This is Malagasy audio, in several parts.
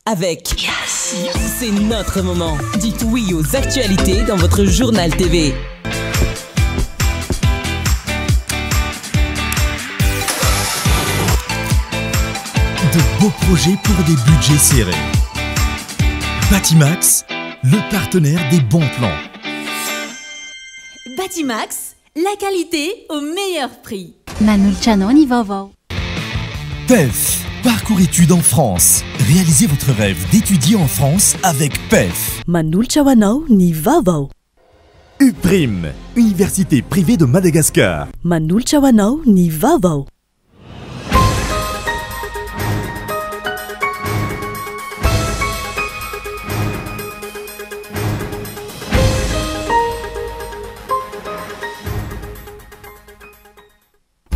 Avec Yes. C'est notre moment. Dites oui aux actualités dans votre journal TV. De beaux projets pour des budgets serrés. Batimax, le partenaire des bons plans. Batimax, la qualité au meilleur prix. Manolotra anao ny vaovao. PEF, parcours études en France. Réalisez votre rêve d'étudier en France avec PEF. Manolotra ho anao ny vaovao. UPRIM, Université privée de Madagascar. Manolotra ho anao ny vaovao.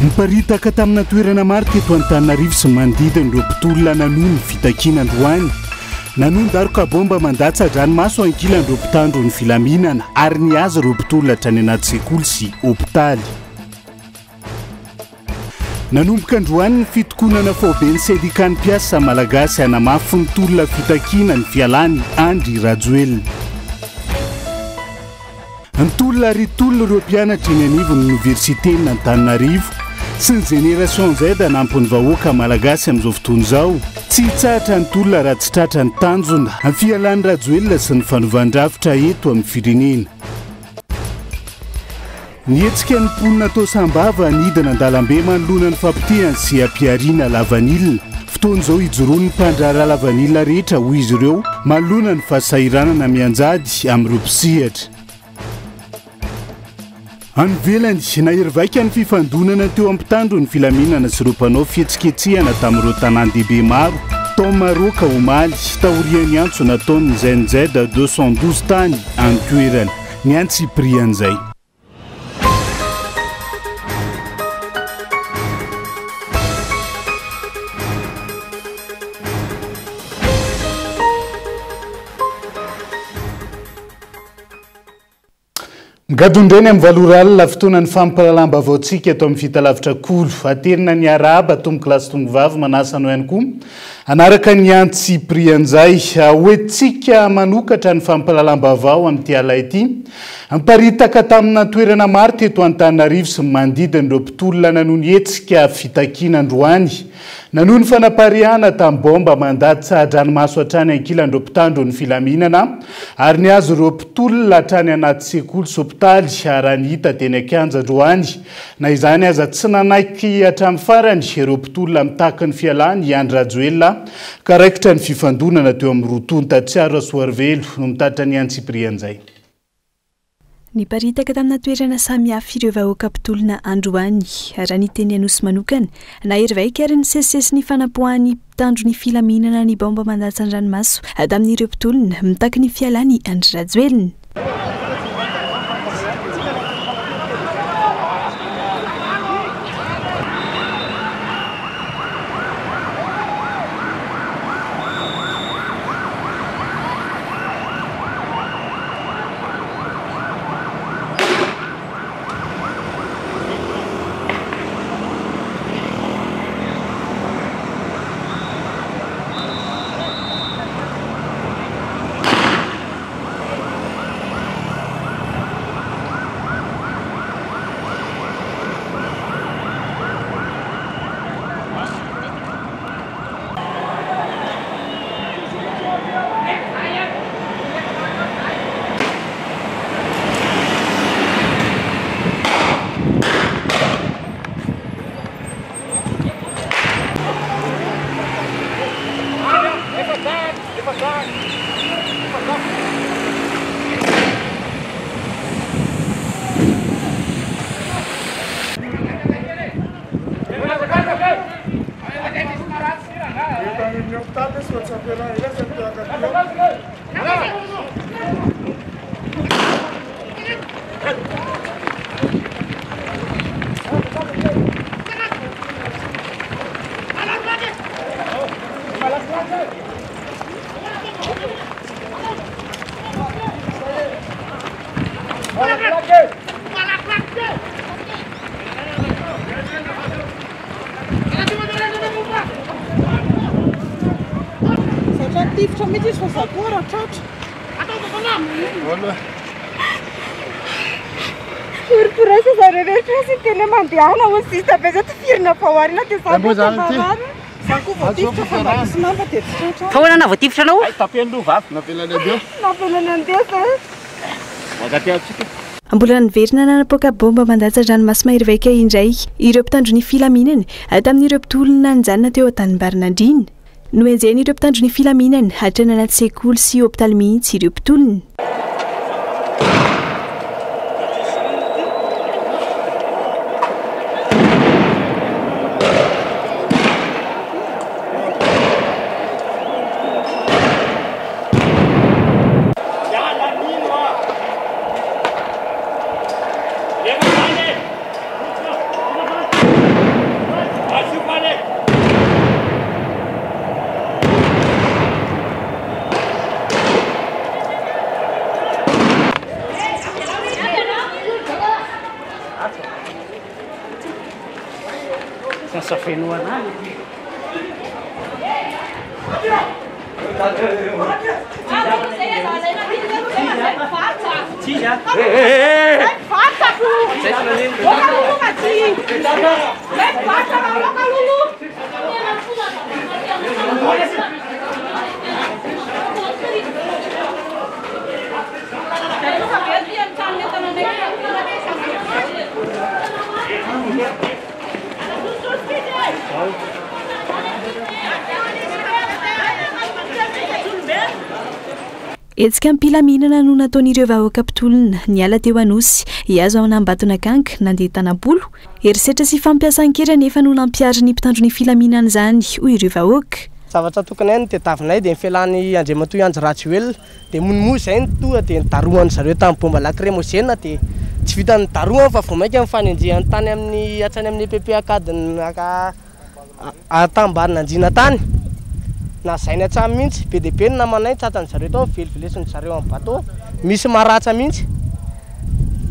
Niparitaka tamina toerana maro teto Antananarivo sy manodidina ireo mpitolona nanohy ny fitakiana androany. Nanohy ny daroka baomba mandatsa-dranomaso ankilan'ireo mpitandro ny filaminana ary nihaza ireo mpitolona hatrany anaty sekoly sy hopitaly. Nanomboka androany ny fitokonana faoben'ny sendikan'ny mpiasa malagasy hanamafy ny tolona fitakiana ny fialan'i Andry Rajoelina. Nitolona ary hitolona ireo mpianatra eny anivon'ny oniversiten'Antananarivo sy ny Génération Z hanampy ny vahoaka malagasy amin'izao fotoana izao. Tsy hitsahatra ny tolona raha tsy tratra ny tanjona, ny fialan'i Rajoelina sy ny fanovan-drafitra eto amin'ny firenena. Nihetsika ny mponina tao Sambava nidina an-dalambe manoloana ny fapotehana sy hampiharina lavanila. Fotoana izao hijoroan'ny mpandraharaha lavanila rehetra, hoy izy ireo, manoloana ny fahasahiranana mianjady amin'ireo mpisehatra. Any ivelany, nahery vaika ny fifandonana teo amin'ny mpitandro ny filaminana sy ireo mpanao fihetsiketsehana tamin'ireo tanàn-dehibe maro tao Maroka omaly, taorian'ny antso nataon'ny ZNZ 212 tany an-toerana. Ny antsipirian'izay. Migadona indray ny amin'ny valo ora alina, fotoanan'ny fampahalalam-baovaontsika eto amin'ny Fitalavitra Kolo. Aterina ny arahaba tompokolahy sy tompokovavy, manasa anao ihany koa hanaraka ny antsipirian'izay. Hoentintsika manokatra ny fampahalalam-baovao amin'ity alina ity. Niparitaka tamina toerana maro teto Antananarivo sy ny manodidina ireo mpitolona nanohy ny hetsika fitakiana androany. Nanohy ny fanapariahana tamin'ny baomba mandatsa-dranomaso hatrany ankilan'ireo mpitandro ny filaminana ary nihazo ireo mpitolona hatrany anaty sekoly sy hopitaly raha ny hita teny an-kianja androany. Na izany aza tsy nanaiky hatramin'ny farany ireo mpitolona mitaky ny fialany i Andry Rajoelina ka raikitra ny fifandonana teo amin'ny roa tonta. Tsiaro Rasoarivelo no mitatitra ny antsipirian'izay. Niparitaka tamina toerana samihafa ireo vahoaka mpitolona androany. Raha ny teny Anosy manokana, nahery vaika ary nisesisesy ny fanapoahan'ny mpitandro ny filaminana ny baomba mandatsa-dranomaso tamin'ireo mpitolona mitaky ny fialan'i Andry Rajoelina. voatifitra mihitsy izy fa za koa raha tratra. Forporasa zareo rehetra sy tena mandehana hoy izy tabe zay tifirina vao arina dia za koa dia marary. Za koa voatifitra fa mba misy lamba dia tsy tratra. Fa ahoana nahavoatifitra anao? Hay tapeno aloha vavy. Navelany andeha. Navelany andeha zay. Mankaty antsika. Mbola niverina nanapoaka baomba mandatsa-dranomaso mahery vaika indray ireo mpitandro ny filaminana tamin'ireo mpitolona nijanona teo Antanimbarinandriana. Nohenjehin'ireo mpitandro ny filaminana hatrany anaty sekoly sy hopitaly mihitsy ireo mpitolona. Hetsika am-pilaminana no nataon'ireo vahoaka mpitolona niala teo Anosy hihazo an'Ambatonakanga nandeha tanam-polo. Herisetra sy fampiasan-kery anefa no nampiharin'ny mpitandro ny filaminana izany, hoy ireo vahoaka. Zavatra tokony hay no tadiavinay dia ny fialan'i Andriamatoa Andry Rajoelina. Dia monomono izay no tonga dia nidarohan-dry zareo tamin'ny bomba lacrymogène dia tsy vitan'ny nidarohany fa vao mainka nifanenjehany tany amin'ny hatrany amin'ny EPP Ankadinaka Antambarinandriana tany. Nazainy hatrany mihitsy. Be dia be ny namanay tratran-dry zareo tao, nivelivelesiny zareo amin'ny bateau. Misy maratra mihitsy.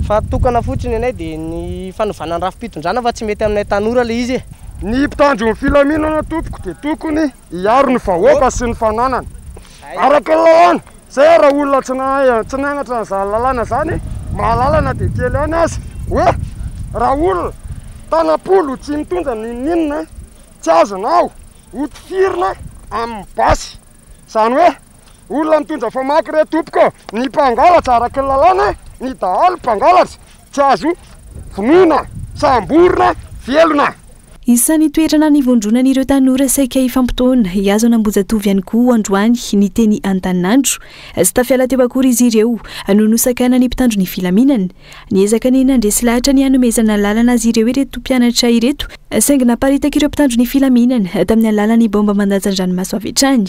Fa tokana fotsiny anay dia ny fanovana ny rafi-pitondrana fa tsy mety aminay tanora ilay izy e. Ny mpitandro ny filaminana tompoko dia tokony hiaro ny vahoaka sy ny fananany araka ny lalàna. Zay raha olona tsy nahay tsy nianatra an'izany lalàna izany mahalala na dia kely ihany aza hoe raha olona tanam-polo tsy mitondra n'inon'inona tsy azonao hotifirina amin'ny basy. Izany hoe olona mitondra famaky re tompoko ny mpangalatra araka ny lalàna ny dahalo mpangalatra tsy azo vonoina, samborina velona. Isan'ny toerana nivondronan'ireo tanora saika hifampitaona hihazo an'Ambohijatovo ihany koa androany ny teny Antaninandro. Tsy tafiala teo akory izy ireo no nosakanan'ny mpitandro ny filaminana. Niezaka ny nandresy lahatra ny hanomezana lalana azy ireo ireto mpianatra ireto saingy naparitak'ireo mpitandro ny filaminana tamin'ny alalan'ny baomba mandatsa-dranomaso avy hatrany.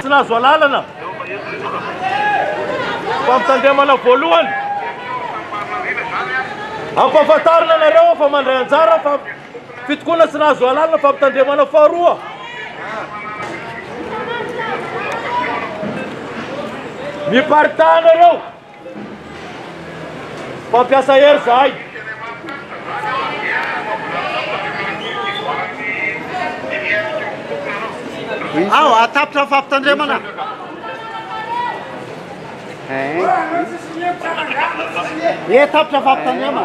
Tsy nahazo alalana. Fampitandremana voalohany. Ampahafantarina anareo fa mandray anjara fa fitokoana tsy nahazo alalana fampitandremana faharoa. Miparitaha anareo. Mpampiasa hery zahay. Ao, atapitra ny fampitandremana. Eh, tapitra ny fampitandremana.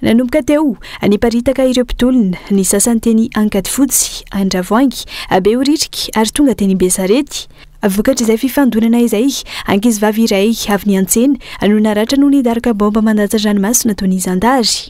Nanomboka teo, niparitaka ireo mpitolona, ny sasany teny Ankadifotsy, Andravoahangy, Behoririka ary tonga teny Besarety. Vokatr'izay fifandonana izay, ankizivavy iray avy niantsena no naratra noho ny daroka baomba mandatsa-dranomaso nataon'ny zandary.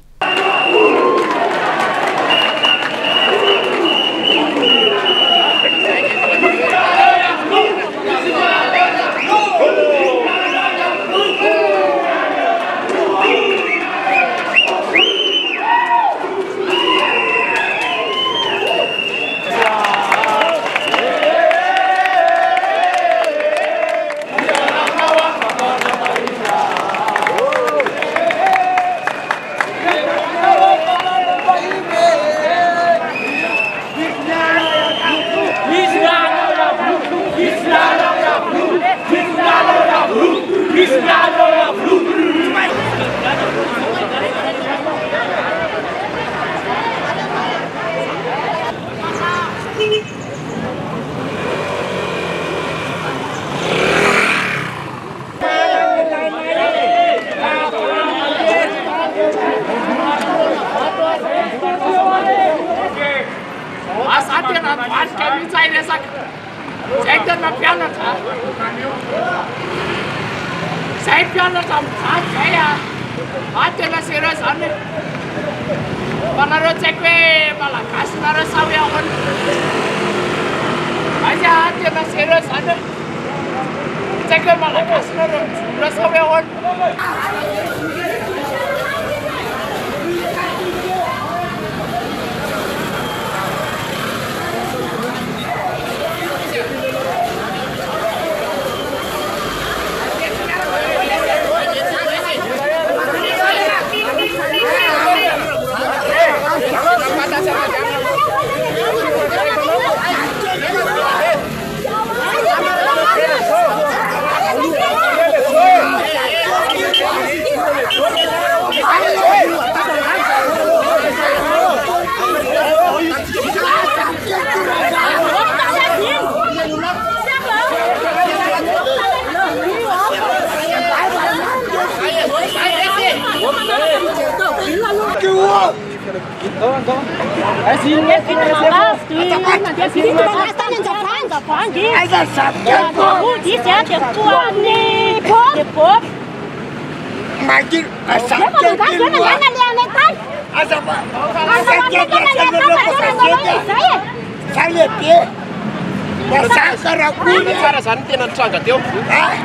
Tsara zany tena nitranga teo.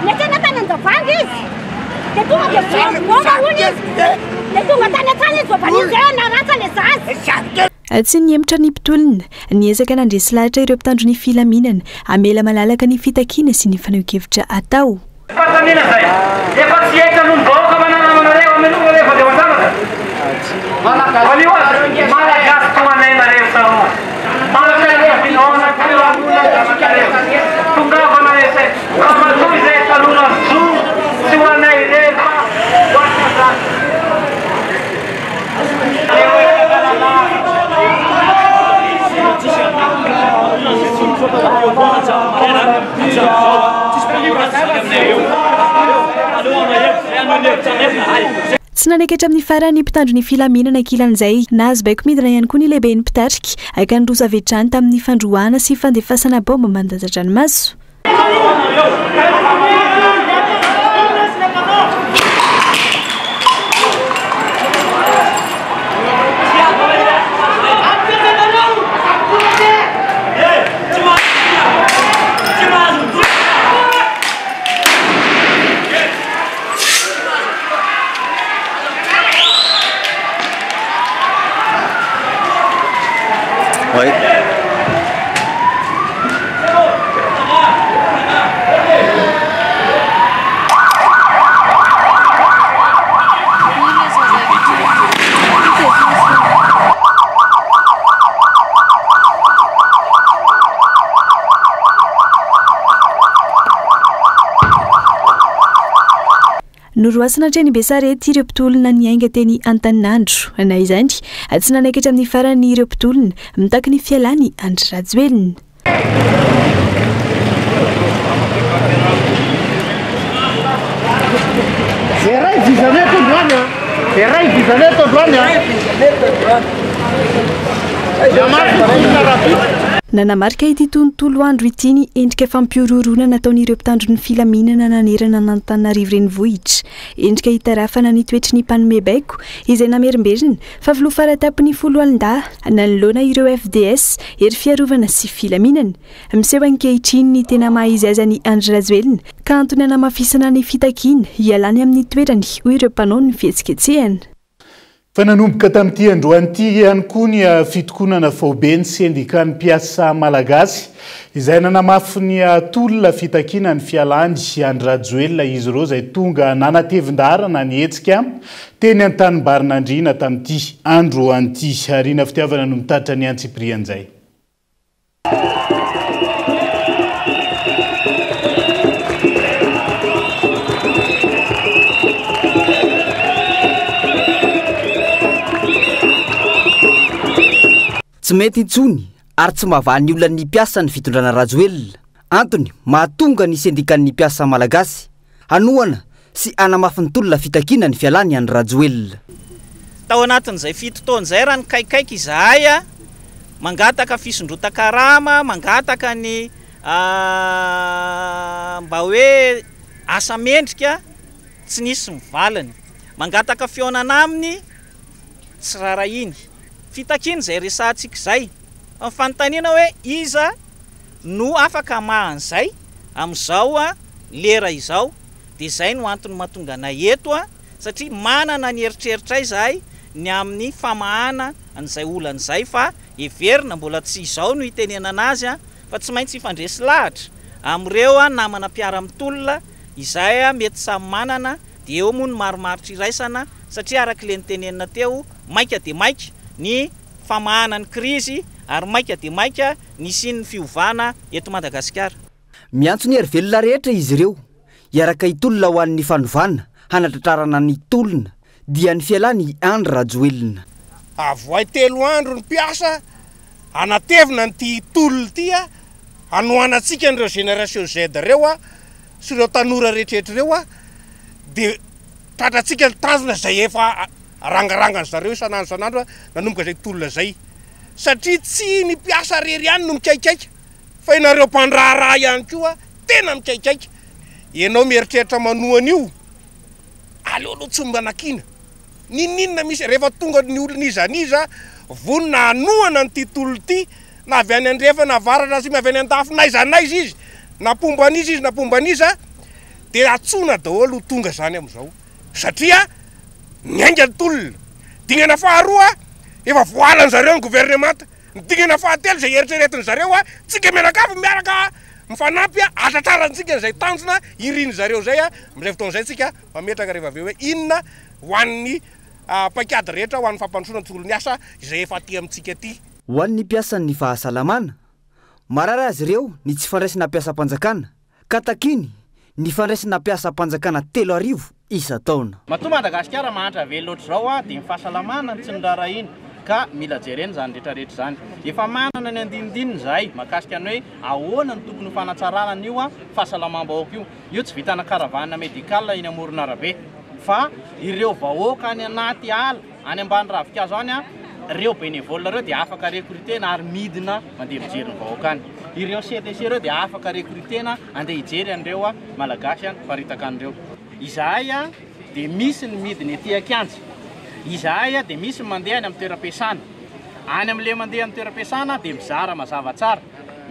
Niatsena tany Andravoahangy izy. Dia tonga dia voa hono izy. Dia tonga tany an-trano izy vao vaniny izay naratra ilay zaza. Tsy nihemotra ny mpitolona, niezaka nandresy lahatra ireo mpitandro ny filaminana hamela malalaka ny fitakiana sy ny fanehoan-kevitra atao. Fahasamina zay. Efa tsy hentitra noho ny vahoaka manana anareo hamelona rehefa avy eo an-javatra. Valio azy, Malagasy toa anay nareo tsaroa. Manankarena manankareo zanankareo. Tongava nareo zay. Fa matoa izay tanora mijoro tsy ho anay irery fa ho an'ny zaza. Tsy nanaiky hatramin'ny farany ny mpitandro ny filaminana ankilan'izay. Nahazo baiko midina ihany koa ny lehiben'ny mpitarika ka niroso avy hatrany tamin'ny fandroahana sy fandefasana baomba mandatsa-dranomaso. Oui. Noroasina hatreny Besarety ireo mpitolona niainga teny Antaninandro. Na izany, tsy nanaiky hatramin'ny farany ireo mpitolona mitaky ny fialany Andry Rajoelina. Zay ray vizanay ko androany a. Iray vizana eto androany a. Nanamarika ity tontolo andro ity ny endrika fampihorohoroana nataon'ireo mpitandro ny filaminana nanerana an'Antananarivo Renivohitra. Endrika hitarafana ny toetry ny mpanome baiko izay namerimberina fa filoha faratampony foloalindahy nanoloana ireo FDS, Hery Fiarovana sy Filaminana. Miseho ankehitriny ny tena maha izy azy an'i Andry Rajoelina ka antony hanamafisana ny fitakiana hialany amin'ny toerany, hoy ireo mpanao ny fihetsiketsehana. Fa nanomboka tamin'ity androany ity ihany koa ny fitokonana faobe ny sendikan'ny mpiasa malagasy izay nanamafy ny tolona fitakiana ny fialany Andry Rajoelina izy ireo izay tonga nanatevin-daharana ny hetsika teny Antanimbarinandriana tamin'ity androany ity. Rina Fitiavana no mitatitra ny antsipirian'izay. Tsy mety intsony ary tsy mahavaha ny olan'ny mpiasa ny fitondrana Rajoelina. Antony mahatonga ny sendikan'ny mpiasa malagasy hanohana sy hanamafy ny tolona fitakiana ny fialany Andry Rajoelina. Tao anatin'izay 7 taona izay raha nikaikaika izahay mangataka fisondrotan-karama, mangataka ny mba hoe asa mendrika, tsy nisy ny valiny. Mangataka fihaonana aminy, tsy rarahiny. Fitakiana izay resahantsika izay. Fa ny fanontaniana hoe iza no afaka hamaha an'izay amin'izao lera izao? Dia izay no antony mahatonga anay eto satria manana ny eritreritray izahay ny amin'ny famahana an'izay olana izay fa heverina mbola tsy izao no hitenenana azy fa tsy maintsy hifandresy lahatra amin'ireo namana mpiara-mitolona izay mety samy manana dia eo moa ny marimaritra iraisana satria araka ilay notenenina teo maika dia maika ny famahana ny krizy ary maika dia maika ny hisian'ny fiovana eto Madagasikara. Miantso ny hery velona rehetra izy ireo hiaraka hitolona ho an'ny fanovana hanatratrarana ny tolona dia ny fialan'i Andry Rajoelina. Avoahy 3 andro ny mpiasa hanatevina an'ity tolona ity hanohanantsika an'ireo génération Z ireo sy ireo tanora rehetrarehetra ireo dia tratrantsika ny tanjona izay efa arangarangan-dry zareo isan'andro isan'andro nanomboka izay tolona izay satria tsy ny mpiasa irery ihany no mikaikaika fa ianareo mpandraharaha ihany koa tena mikaikaika. Ianao mieritreritra manohana io, aleo aloha tsy manakiana. N'inon'inona misy, rehefa tonga ny olona iza n'iza vonona hanohana an'ity tolona ity, na avy any andrefana, avaratra, atsimo, avy any andafy, n'aiza n'aiza izy, na mpomba an'iza izy na mpomba an'iza, dia antsoina daholo ho tonga izany amin'izao. Satria niainga ny tolona. Dingana faharoa, efa voahalan-dry zareo ny governemanta. Ny dingana fahatelo izay eritreretin-dry zareo, tsika mianakavy miaraka mifanampy hatratrarantsika izay tanjona irin'ny zareo izay. Amin'izay fotoana izay tsika mametraka rehefa avy eo hoe inona ho an'ny paikady rehetra ho an'ny fampandrosoana ny tontolon'ny asa izay efa aty amintsika aty. Ho an'ny mpiasan'ny fahasalamana, marary azy ireo ny tsy fandraisana mpiasam-panjakana ka takiany ny fandraisana mpiasam-panjakana 3000 isan-taona. Matoa Madagasikara mahantra velona ohatr'izao dia ny fahasalamana no tsy noraharahiana ka mila jerena izany rehetra rehetra izany. Efa manana ny andinindininy izahay mahakasika ny hoe ahoana no tokony ho fanatsarana an'io fahasalamam-bahoaka io. Io tsy vitana caravane médicale eny amoron'arabe fa ireo vahoaka any anaty ala, any ambany ravinkazo any, ireo bénévole ireo dia afaka recruter-na ary midina mandeha mijery ny vahoaka any. Ireo CTC ireo dia afaka recruter-na andeha hijery an'ireo Malagasy miparitaka any ireo. Izahay dia misy ny midina ety an-kianja. Izahay dia misy ny mandeha any amin'ny toeram-piasana. Any amin'ilay mandeha amin'ny toeram-piasana dia mizara mazava tsara.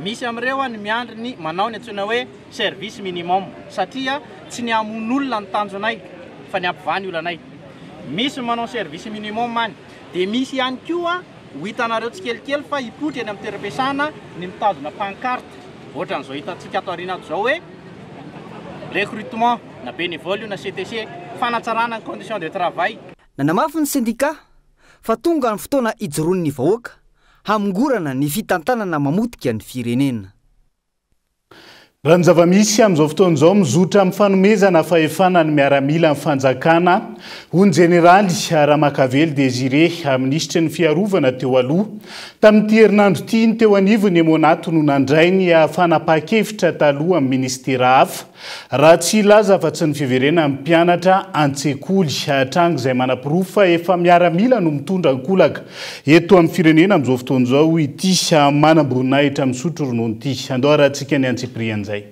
Misy amin'ireo ny miandry ny manao ny antsoina hoe service minimum satria tsy ny hamono olona ny tanjonay fa ny hampivaha ny olanay. Misy ny manao service minimum any. Dia misy ihany koa ho hitanareo tsikelikely fa hipoitra eny amin'ny toeram-piasana ny mitazona pancarte ohatran'izao hitantsika ato aoriana ato izao hoe recrutement na bénévole io na CTC, fanatsarana ny conditions de travail. Nanamafy ny sendikà fa tonga ny fotoana hijoroan'ny vahoaka hamongorana ny fitantanana mamotika ny firenena. Raha ny zava-misy amin'izao fotoana izao, mizotra amin'ny fanomezana fahefana ny miaramila ny fanjakana, hoy ny jeneraly Ramakavelo Désiré, minisitry ny fiarovana teo aloha. Tamin'ity herinandro ity, ny teo anivon'ny Emmo-Nat no nandray ny fanapahan-kevitra taloha amin'ny minisitera hafa, raha tsy hilaza afa-tsy ny fiverenan'ny mpianatra an-tsekoly. Tranga izay manaporofo fa efa miaramila no mitondra ankolaka eto amin'ny firenena amin'izao fotoana izao ity manamboninahitra misotro ronono ity. Andao harahantsika ny antsipirian'izay.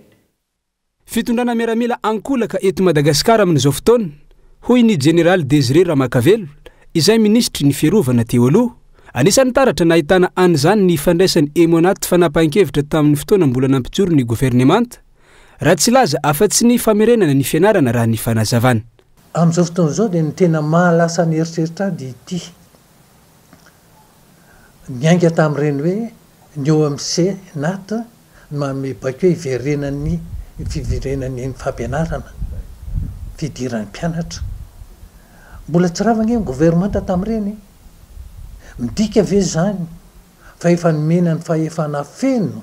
Fitondrana miaramila ankolaka eto Madagasikara amin'izao fotoana, hoy ny Jeneraly Désiré Ramakavelo, izay minisitry ny fiarovana teo aloha. Anisan'ny taratra nahitana an'izany ny fandraisan'ny Emmo-Nat fanapahan-kevitra tamin'ny fotoana mbola nampijoro ny governemanta, raha tsy hilaza afa-tsy ny famerenana ny fianarana raha ny fanazavana. Amin'izao fotoana izao dia ny tena mahalasa ny eritreritra ahy dia ity, niainga tamin'ireny hoe ny eo amin'ny Senat no manome baiko hoe hiverenan'ny fiverenan'ny fampianarana, fidiran'ny mpianatra. Mbola tsy rava ange ny governemanta tamin'ireny e! Midika ve izany fa efa nomena ny fahefana feno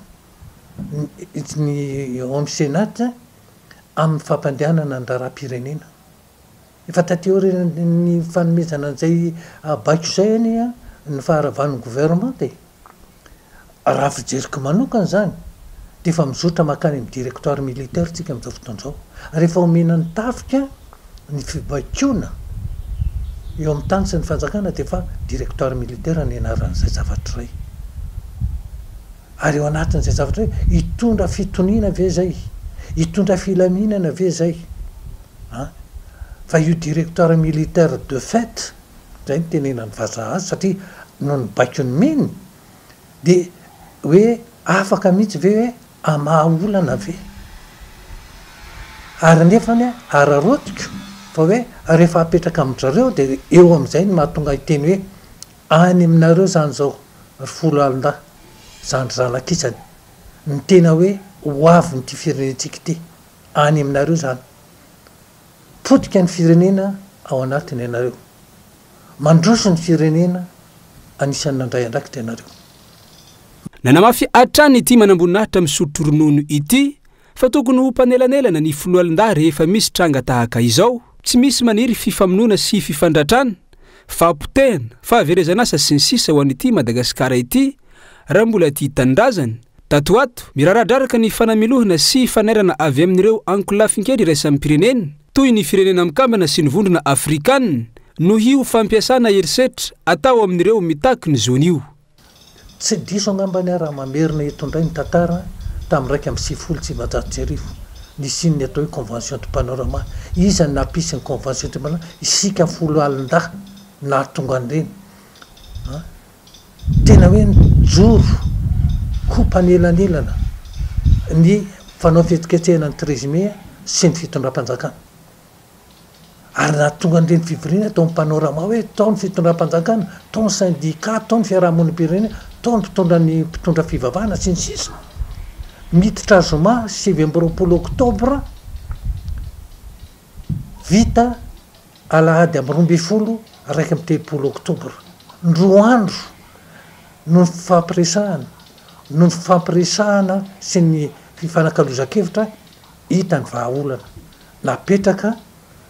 ny ao amin'ny Senat amin'ny fampandehanana ny raharaham-pirenena. Efa taty aorian'ny fanomezana an'izay baiko izay anie ny faharavan'ny gouvernement e! Raha fijeriko manokana izany dia efa mizotra mankany amin'ny directoire militaire tsika amin'izao fotoana izao. Rehefa omena ny tafika ny fibaikoana eo amin'ny tany sy ny fanjakana dia efa directoire militaire ny anaran'izay zavatra izay. Ary eo anatin'izay zavatra izay, hitondra fitoniana ve izay? Hitondra filaminana ve izay? An! Fa io directoire militaire de fait, izay no tenenan'ny vazaha azy, satria noho ny baiko nomeny, dia hoe afaka mihitsy ve hoe hamaha olana ve? Ary nefany araraotiko fa hoe rehefa apetraka amin-dry zareo dia eo amin'izay no mahatonga ahy hiteny hoe Any aminareo izany izao ry foloalindahy, zandry zanak'isany, ny tena hoe ho avin'ity firenentsika ity. Any aminareo izany. Potika ny firenena ao anatiny ianareo. Mandroso ny firenena anisan'ny nandray andraikitra ianareo. Nanamafy hatrany ity manamboninahitra misotro ronono ity fa tokony ho mpanelanelana ny foloalindahy rehefa misy tranga tahaka izao. Tsy misy maniry fifamonoana sy fifandratrana, fahapotehana, fahaverezan'asa sy ny sisa ho an'ity Madagasikara ity raha mbola tia tanindrazana. Tato ho ato, miraradraraka ny fanamelohana sy fanairana avy amin'ireo ankolafin-kery iraisam-pirenena, toy ny Firenena Mikambana sy ny Vondrona Afrikanina, noho io fampiasana herisetra atao amin'ireo mitaky ny zony io. Tsy diso angambany aho raha mamerina eto indray ny tantara tamin'ny 1991, nisian'ny atao hoe Convention du Panorama. Iza no nampisy ny Convention du Panorama? Isika foloalindahy nahatonga an'ireny. An! Tena hoe nijoro ho mpanelanelana ny mpanao fihetsiketsehana ny 13 mai sy ny fitondram-panjakana. Ary nahatonga an'ireny fivoriana tao amin'ny Panorama hoe tao ny fitondram-panjakana, tao ny sendika, tao ny fiarahamonim-pirenena, tao ny mpitondra ny mpitondra fivavahana sy ny sisa. Miditra zoma 29 oktobra, vita alahady amin'ny 12 31 oktobra. Roa andro no nifampiresahana, no nifampiresahana sy ny fifanakalozan-kevitra hita ny vahaolana. Napetraka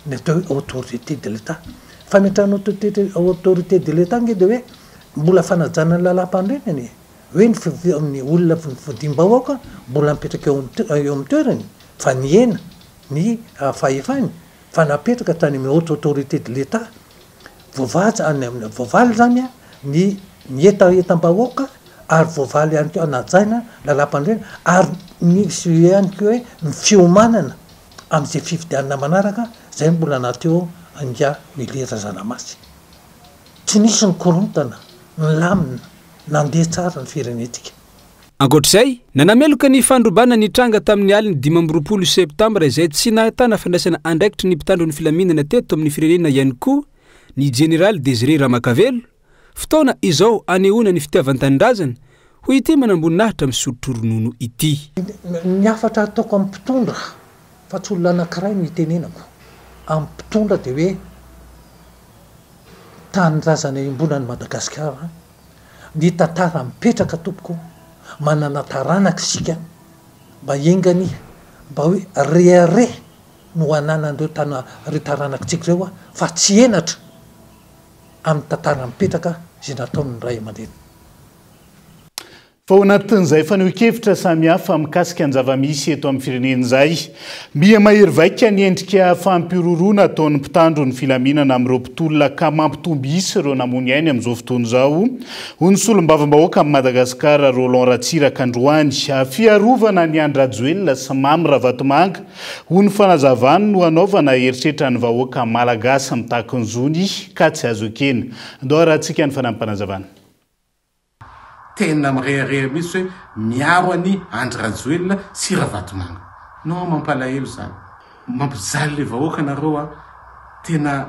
ny atao hoe autorité de l'Etat. Fametrahana autorité autorité de l'Etat ange dia hoe mbola fanajana ny lalàmpanorenana e! Hoe ny ny olona nofidìm-bahoaka mbola mipetraka eo amin'ny eo amin'ny toerany fa nihena ny fahefany fa napetraka tany amin'ny haute autorité de l'Etat. Voavatsy any amin'ny voavaly izany an ny ny hetahetam-bahoaka ary voavaly ihany koa najaina lalàmpanorenana ary nisy ihany koa hoe ny fiomanana amin'izay fifidianana manaraka izay mbola nateo ingahy Willy Razanamasy. Tsy nisy ny korontana, nilamina, nandeha tsara ny firenentsika. Ankoatra izay, nanameloka ny fandrobana nitranga tamin'ny alin'ny 25 septambra izay tsy nahitana fandraisana andraikitry ny mpitandro ny filaminana teto amin'ny firenena ihany koa ny jeneraly Désiré Ramakavelo, Fotoana izao anehoana ny fitiavan-tanindrazana, hoy ity manamboninahitra misotro ronono ity. Ny hafatra ataoko amin'ny mpitondra, fa tsy olona anankiray no itenenako, amin'ny mpitondra dia hoe tanindrazana iombonan'i Madagasikara, ny tantara mipetraka tompoko, manana taranaka isika, mba enga anie. mba hoe rehareha no ananan'ireo tana ireo taranakitsika ireo fa tsy henatra amin'ny tantara mipetraka izay nataon'ny ray aman-dreny. Fa ao anatin'izay fanehoan-kevitra samihafa mikasika ny zava-misy eto amin'ny firenena izay, miha mahery vaika ny endrika fampihorohoroana ataon'ny mpitandro ny filaminana amin'ireo mpitolona ka mampitombo isa ireo namoy ainy amin'izao fotoana izao, hoy ny solombavambahoaka amin'i Madagasikara Roland Ratsiraka androany. Fiarovana an'i Andry Rajoelina sy Mamy Ravatomanga, hoy ny fanazavany no hanaovana herisetra ny vahoaka malagasy mitaky ny zony ka tsy azo ekena. Andao harahantsika ny fanampim-panazavana. Tena mirehareha mihitsy hoe miaro an'i Andry Rajoelina sy Ravatomanga. Non mampalahelo zany. Mampijaly le vahoaka nareo a. Tena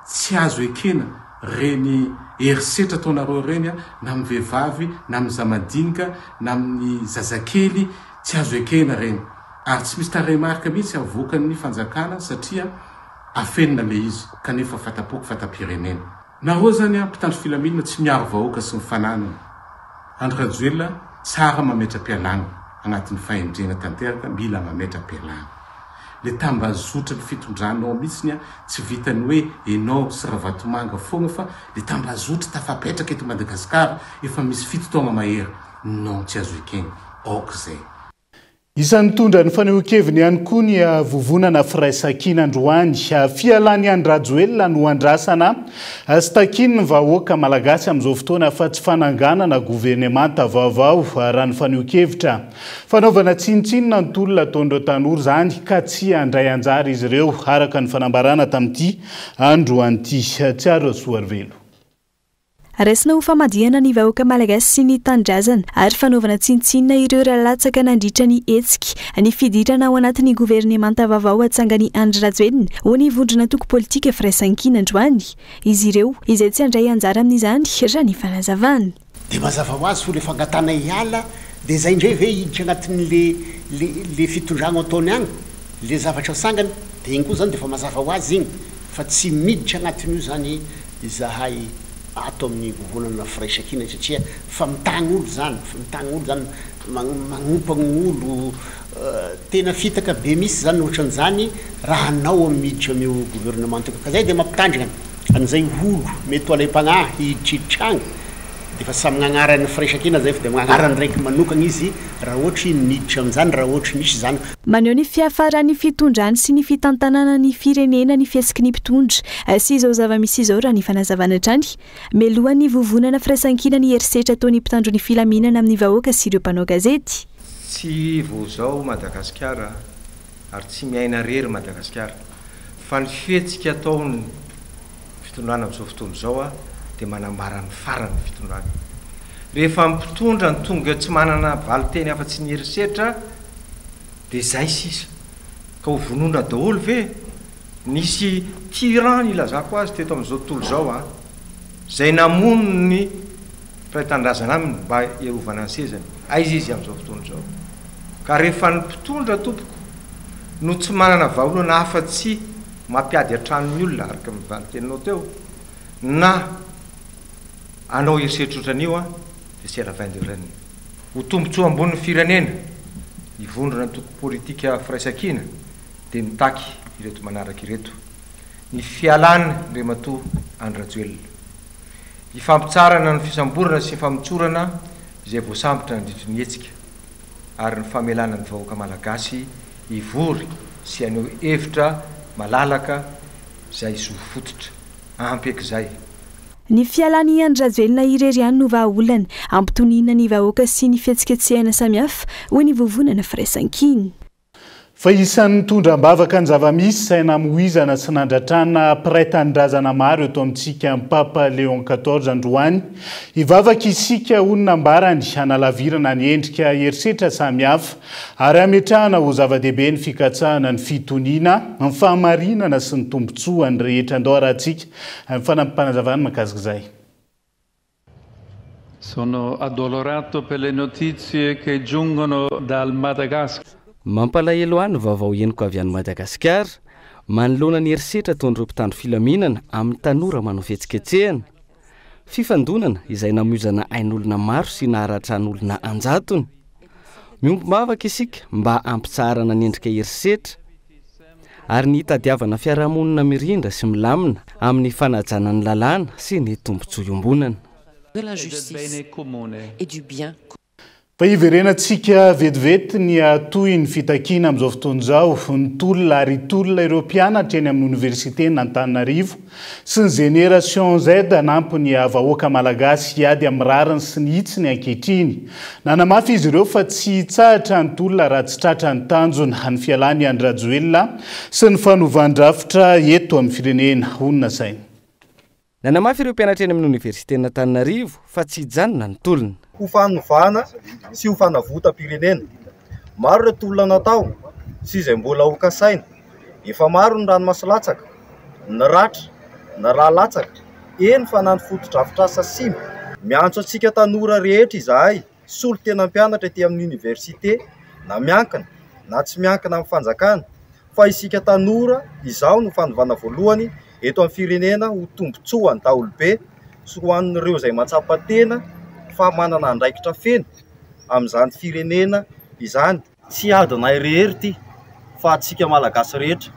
tsy azo ekena reny herisetra ataonareo reny a, na amin'ny vehivavy, na amin'ny zamadinika, na amin'ny zazakely, tsy azo ekena reny. Ary tsy misy tarehimarika mihitsy avoakan'ny fanjakana satria afenina le izy kanefa fatapoko fatam-pirenena. Nareo zany an mpitandro filaminana tsy miaro vahoaka sy ny fananany. Andry Rajoelina tsara mametra-pialana agnatin'ny fahendrena tanteraka mila mametra-pialana. Le tambazotra ny fitondranao mihitsiny an tsy vitany hoe enao sy Ravatomanga fogna fa le tambazotra tafapetraka eto Madagascar efa misy fito taogna mahery non tsy azo ekegny aoka zay. Isan'ny nitondra ny fanehoan-keviny ihany koa ny Vovonana Firaisankina androany. Fialan'i Andry Rajoelina no andrasana sy takian'ny vahoaka malagasy amin'izao fotoana fa tsy fananganana governemanta vaovao raha ny fanehoan-kevitra. Fanaovana tsinontsinona ny tolona ataon'ireo tanora izany ka tsy handray anjara izy ireo araka ny fanambarana tamin'ity androany ity. Tsiaro Rasoarivelo. Raisina ho famadihana ny vahoaka malagasy sy ny tanindrazana ary fanaovana tsinontsinona ireo ra latsaka nandritra ny hetsika ny fidirana ao anatin'ny governemanta vaovao hatsangan'i Andry Rajoelina ho ny vondron'antoko politika Firaisankina androany izy ireo izay tsy handray anjara amin'izany raha ny fanazavana. Dia mazava ho azy fa le fangatahana hiala dia zay indray ve hiditra anatin'le le le fitondragno ataony agny le zavatra sangany dia igny koa zany dia efa mazava ho azy igny fa tsy miditra agnatin'io zany izahay ato amin'ny vovonana Firaisankina satria famitahagna olo zany, famitahagna olo zany, magnompagna olo, tena fitaka be misy zany ohatran'izany raha anao miditra amin'io gouvernement io, ka zay de mampitandrina an'izay olo mety ho alaim-pagnahy hiditriditra agny de efa samy gn'agnaran'ny Firaisankina zay fa de gn'agnarany raiky manokagna izy raha ohatry miditra amin'izany raha ohatry misy zany. Maneho ny fiafaran'ny fitondrany sy ny fitantanana ny firenena ny fihetsiky ny mpitondra sy izao zava-misy izao raha ny fanazavana hatrany. Melohan'ny vovonana firaisankina ny herisetra ataon'ny mpitandro ny filaminana amin'ny vahoaka sy ireo mpanao gazety. Tsy vao izao Madagasikara ary tsy miaina rery Madagasikara fa ny fihetsika ataon'ny fitondrana amin'izao fotoana izao dia manambara ny faran'ny fitondrana. Rehefa ny mpitondra no tonga tsy manana valinteny afa-tsy ny herisetra dia izay sisa. Ka ho vonoina daholo ve? Nisy tyran nilazako azy teto amin'izao tontolo izao an, izay namono ny mpiray tanindrazana aminy mba hiarovana ny sezany. Aiza izy amin'izao fotoana izao? Ka rehefa ny mpitondra tompoko no tsy manana vahaolana afa-tsy mampiady an-trano ny olona araka ny valin-teninao teo na hanao herisetra ohatran'io an, dia c'est la fin de règne. Ho tombontsoa ambonin'ny firenena, ny vondrona antoko politika Firaisankina dia mitaky ireto manaraka ireto, ny fialan' Andriamatoa Andry Rajoelina. Hifampitsarana ny fisamborana sy ny famotsorana izay voasambotra nandritry ny hetsika ary ny famelana ny vahoaka malagasy hivory sy haneho hevitra malalaka izay zo fototra. Ampy eky izay. Ny fialan'i Andry Rajoelina irery ihany no vahaolana hampitoniana ny vahoaka sy ny fihetsiketsehana samihafa, hoy ny Vovonana Firaisankina. Fa isan'ny nitondra am-bavaka ny zava-misy izay namoizana sy nandratrana mpiray tanindrazana maro eto amintsika ny Papa Léon quatorze androany. Hivavaka isika, hoy ny nambarany, hanalavirana ny endrika herisetra samihafa ary hametrahana ho zava-dehibe ny fikatsahana ny fitoniana, ny fahamarinana sy ny tombontsoan'ny rehetra. Andao harahantsika ny fanampim-panazavany mahakasika izay. Sono addolorato per le notizie che giungono dal Madagascar. Mampalahelo ahy ny vaovao henoko avy any Madagasikara, manoloana ny herisetra ataon'ireo mpitandro filaminana amin'ny tanora manao fihetsiketsehana. Fifandonana izay namoizana ain'olona maro sy naharatran'olona an-jatony. Miombom-bavaka isika mba hampitsaharana ny endrika herisetra ary ny hitadiavana fiarahamonina mirindra sy milamina amin'ny fanajana ny lalàna sy ny tombontsoa iombonana. de la justice et du bien. Fa hiverenantsika vetivety ny tohin'ny fitakiana amin'izao fotoana izao. Nitolona ary hitolona ireo mpianatra eny amin'ny oniversiten'Antananarivo sy ny Génération Z hanampy ny vahoaka malagasy hiady amin'ny rariny sy ny hitsiny ankehitriny. Nanamafy izy ireo fa tsy hitsahatra ny tolona raha tsy tratra ny tanjona, ny fialan'i Andry Rajoelina sy ny fanovan-drafitra eto amin'ny firenena, hoy ny nasainy. Nanamafy ireo mpianatra eny amin'ny oniversiten'Antananarivo fa tsy hijanona ny tolona. Ho fanovana sy ho fanavotam-pirenena. Maro ireo tolona natao sy izay mbola ho kasaina. Efa maro ny ranomaso latsaka, ny ratra, ny rà latsaka, eny fa na ny fotodrafitrasa simba. Miantso antsika tanora rehetra izahay, solontena mpianatra ety amin'ny oniversite, na miankina na tsy miankina amin'ny fanjakana, fa isika tanora izao no fanovana voalohany eto amin'ny firenena ho tombontsoan'ny daholobe sy ho an'ireo izay mahatsapa tena fa manana andraikitra feno amin'izany firenena izany. Tsy adinay irery ity fa antsika Malagasy rehetra.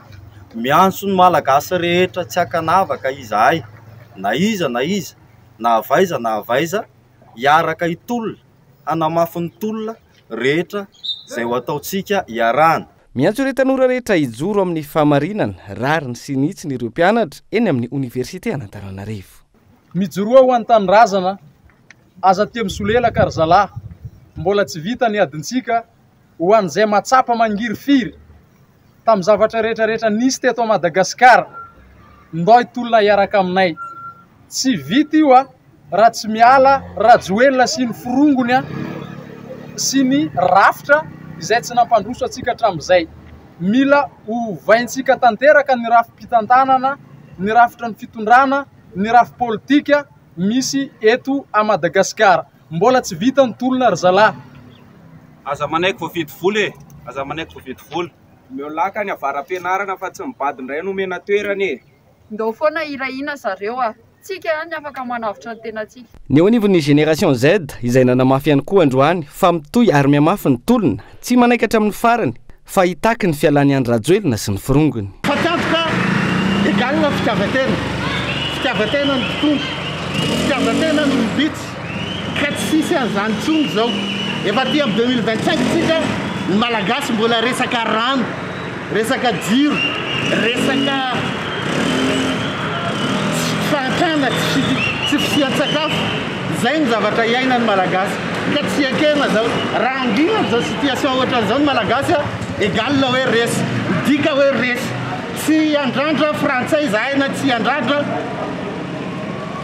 Miantso ny Malagasy rehetra tsy ankanavaka izahay na iza na iza na avy aiza na avy aiza hiaraka hitolona hanamafy ny tolona rehetra izay ho ataontsika iarahana. Miantso ireo tanora rehetra hijoro amin'ny fahamarinana, rariny sy ny hitsiny ireo mpianatra eny amin'ny oniversite an'Antananarivo. Mijoroa ho an'ny tanindrazana, aza tia misolelaka ry zalahy, mbola tsy vita ny adintsika, ho an'izay mahatsapa mangirifiry tamin'ny zavatra rehetra rehetra nisy teto Madagasikara, ndao hitolona hiaraka aminay. Tsy vita io a, raha tsy miala Rajoelina sy ny forongony a, sy ny rafitra izay tsy nampandroso antsika hatramin'izay. Mila ovaintsika tanteraka ny rafi-pitantanana, ny rafitra ny fitondrana, ny rafi-politika misy eto a Madagasikara. Mbola tsy vita ny tolona ry zalahy. Aza manaiky voavidy vola e! Aza manaiky voavidy vola. Omeo laka ny avara-pianarana fa tsy ny bado indray no omena toerana e! Ndao foana hirahina zareo a! Tsika ihany ny afaka manavotra ny tenantsika. Ny eo anivon'ny Génération Z izay nanamafy ihany koa androany fa mitohy ary mihamafy ny tolona, tsy manaiky hatramin'ny farany fa hitaky ny fialan'i Andry Rajoelina sy ny forongony. Fatiantoka égal fitiavan-tena. Fitiavan-tena ny mpitondra. Fitiavan-tena ny olom-bitsy. Ka tsy hisy an'izany intsony izao. Efa aty amin'ny 2025 tsika, ny Malagasy mbola resaka rano, resaka jiro, resaka fahantrana, tsy fisian-tsakafo. Izay ny zavatra iainan'ny Malagasy. Ka tsy ekena izao. Raha hangina amin'izao situation ohatran'izao ny Malagasy, égal hoe resy. Midika hoe resy. Tsy hiandrandra frantsay izahay na tsy hiandrandra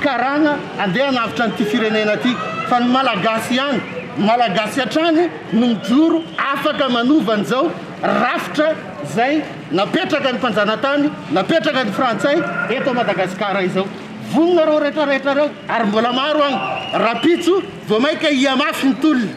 karana andeha hanavotra an'ity firenena ity. Fa ny Malagasy ihany, ny Malagasy hatrany no mijoro afaka manova an'izao rafitra izay napetraka ny mpanjanatany, napetraka ny frantsay eto Madagasikara izao. Vonona ireo rehetra rehetra ireo ary mbola maro agny. Rapitso vao maika hihamafy ny tolona.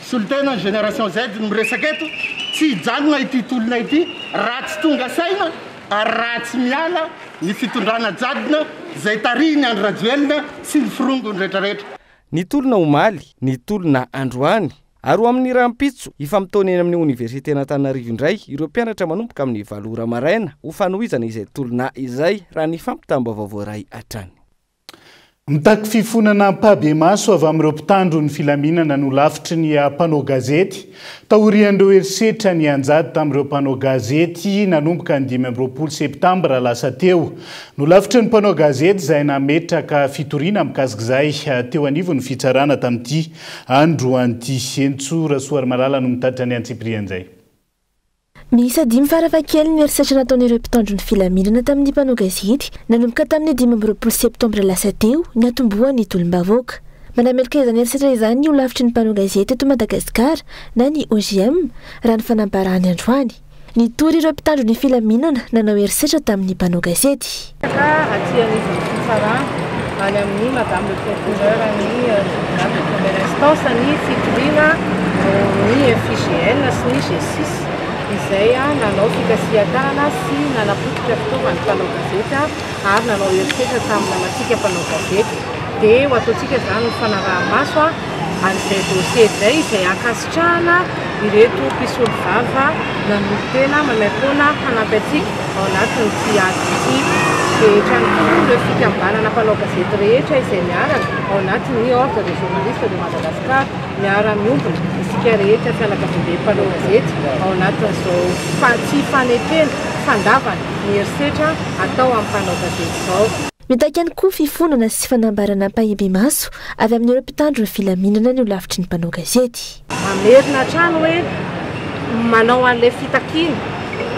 Solontena ny génération Z no miresaka eto, tsy hijanona ity tolona ity raha tsy tonga saina ary raha tsy miala ny fitondrana jadona izay tarihin'i Andry Rajoelina sy ny forongony rehetra rehetra. Ny tolona omaly, ny tolona androany, ary ho amin'ny rahampitso, hifamotoana eny amin'ny oniversiten'Antananarivo indray ireo mpianatra manomboka amin'ny valo ora maraina ho fanohizana izay tolona izay, raha ny fampitam-baovao voaray hatrany. Mitaky fifonana ampahibemaso avy amin'ireo mpitandro ny filaminana no lafitry ny mpanao gazety taorian'ireo herisetra nianjady tamin'ireo mpanao gazety nanomboka ny 25 septambra lasa teo. Nolafitry ny mpanao gazety izay nametraka fitoriana mikasika izay teo anivon'ny fitsarana tamin'ity androany ity. Henintsoa Rasoarimalala no mitatitra ny antsipirian'izay. Miisa dimy farafahakeliny ny herisetra nataon'ireo mpitandro ny filaminana tamin'ny mpanao gazety nanomboka tamin'ny 25 septambra lasa teo niatombohan'ny tolom-bahoaka. Manameloka izany herisetra izany ny holafitry ny mpanao gazety eto Madagasikara na ny OJM, raha ny fanambarany androany. Nitory ireo mpitandro ny filaminana nanao herisetra tamin'ny mpanao gazety. Ka aty anivon'ny fitsarana, any amin'ny Madame le Procureur ny Tribunal de Première Instance ny fitoriana noho ny FIGN sy ny G6 izay nanao fikasihan-tanana sy nanapotika fitaovan'ny mpanao gazety ary nanao herisetra tamin'ny namantsika mpanao gazety. Dia ho ataontsika izany ny fanaraha-maso. an'izay dossier izay, izay ankasitrahana ireto mpisolovava nanolo-tena maimaimpoana hanampy antsika ao anatin'ity ady ity. Dia hatrany koa moa ireo fikambanana mpanao gazety rehetra izay miaraka ao anatin'ny Ordre des journalistes de Madagascar. Miara-miombona isika rehetra fianakaviambe mpanao gazety ao anatin'izao tsy fanekena, fandavana ny herisetra atao amin'ny mpanao gazety izao. Mitaky ihany koa fifonana sy fanambarana ampahibemaso avy amin'ireo mpitandro ny filaminana ny holafitry ny mpanao gazety. Mamerina hatrany hoe manao an'ilay fitakiana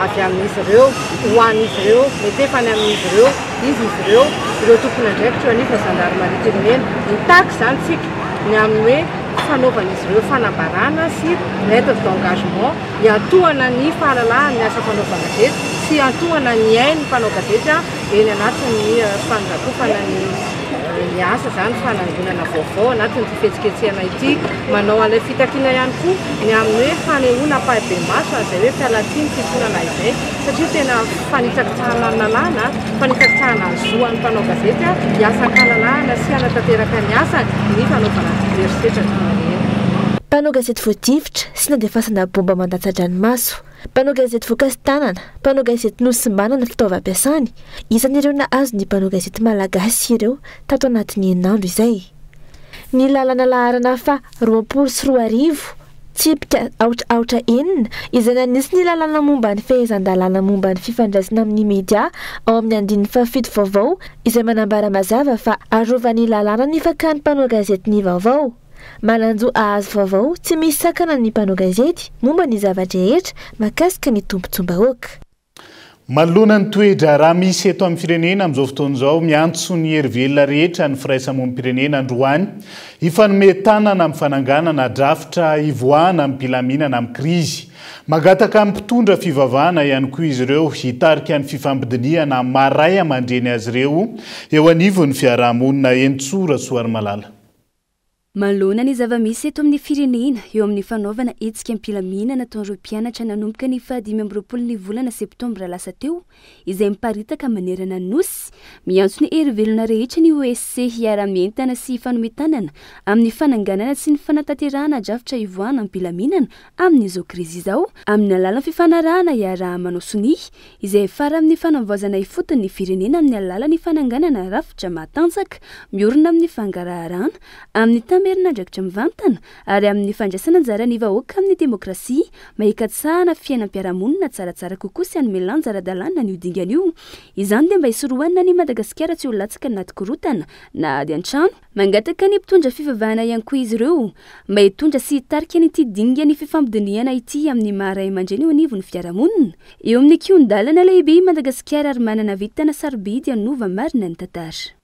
avy amin'izy ireo, ho an'izy ireo, mety efa any amin'izy ireo, iza izy ireo, ireo tompon'andraikitra eo anivon'ny zandarimariam-pirenena. Mitaky izany isika ny amin'ny hoe fanaovan'izy ireo fanambarana sy lettre d'engagement hiantohana ny fahalalahan'ny asa fanaovan-gazety sy hiantohana ny ain'ny mpanao gazety eny anatin'ny fandrakofana ny ny asa izany fanangonana vaovao anatin'ity fihetsiketsehana ity. Manao an'ilay fitakiana ihany koa ny amin'ny hoe fanehoana ampahibemaso an'izay hoe fialantsiny fifonana izay satria tena fanitsakitsahana ny lalàna, fanitsakitsahana ny zo an'ny mpanao gazety hiasa an-kalalahana sy hanatanteraka ny asany ny fanaovana herisetra toy ireny. Mpanao gazety voatifitra sy nandefasana bomba mandatsa-dranomaso. Mpanao gazety voakasi-tanana, mpanao gazety nosimbana ny fitaovam-piasany, isan'ireo nahazo ny mpanao gazety malagasy ireo tato anatin'ny herinandro izay. Ny lalana laharana faha 2020, tsipika aotra aotra enina, izay nanisy ny lalàna momba ny fehezan-dalàna momba ny fifandraisana amin'ny media ao amin'ny andininy fahafito vaovao izay manambara mazava fa arovan'ny lalàna ny fakan'ny mpanao gazety ny vaovao. Manan-jo hahazo vaovao tsy misy sakana ny mpanao gazety momba ny zava-drehetra mahakasika ny tombontsoam-bahoaka. Manoloana ny toe-draharaha misy eto amin'ny firenena amin'izao fotoana izao, miantso ny hery velona rehetra ny firaisamonim-pirenena androany hifanome tanana amin'ny fananganana drafitra hivoahana amim-pilaminana amin'ny krizy. Mangataka amin'ny mpitondra fivavahana ihany koa izy ireo hitarika ny fifampidinihana amin'ny maha ray aman-dreny azy ireo eo anivon'ny fiarahamonina. Henintsoa Rasoarimalala. Manoloana ny zava-misy eto amin'ny firenena eo amin'ny fanaovana hetsika am-pilaminana ataon'ireo mpianatra nanomboka ny faha-25 ny volana septambra lasa teo izay miparitaka manerana ny Nosy, miantso ny hery velona rehetra ny OSC hiara-mientana sy hifanome tanana amin'ny fananganana sy ny fanatanterahana drafitra hivoahana am-pilaminana amin'izao krizy izao amin'ny alalan'ny fifanarahana iaraha-manao sonia izay hiafara amin'ny fanavaozana ifotony ny firenena amin'ny alalan'ny fananganana rafitra matanjaka miorina amin'ny fangaraharana, amin'ny tamerin'andraikitra mivantana ary amin'ny fandraisana anjara ny vahoaka amin'ny demokrasia mba hikatsahana fiainam-piarahamonina tsaratsara kokoa sy hanome lanja ara-dalàna an'io dingana io. Izany dia mba hisorohana an'i Madagasikara tsy ho latsaka anaty korontana na ady an-trano. Mangataka ny mpitondra fivavahana ihany koa izy ireo mba hitondra sy hitarika an'ity dingan'ny fifampidinihana ity amin'ny maha ray aman-dreny eo anivon'ny fiarahamonina. Eo amin'ny kihon-dalana lehibe i Madagasikara ary manana vintana sarobidy hanova marina ny tantara.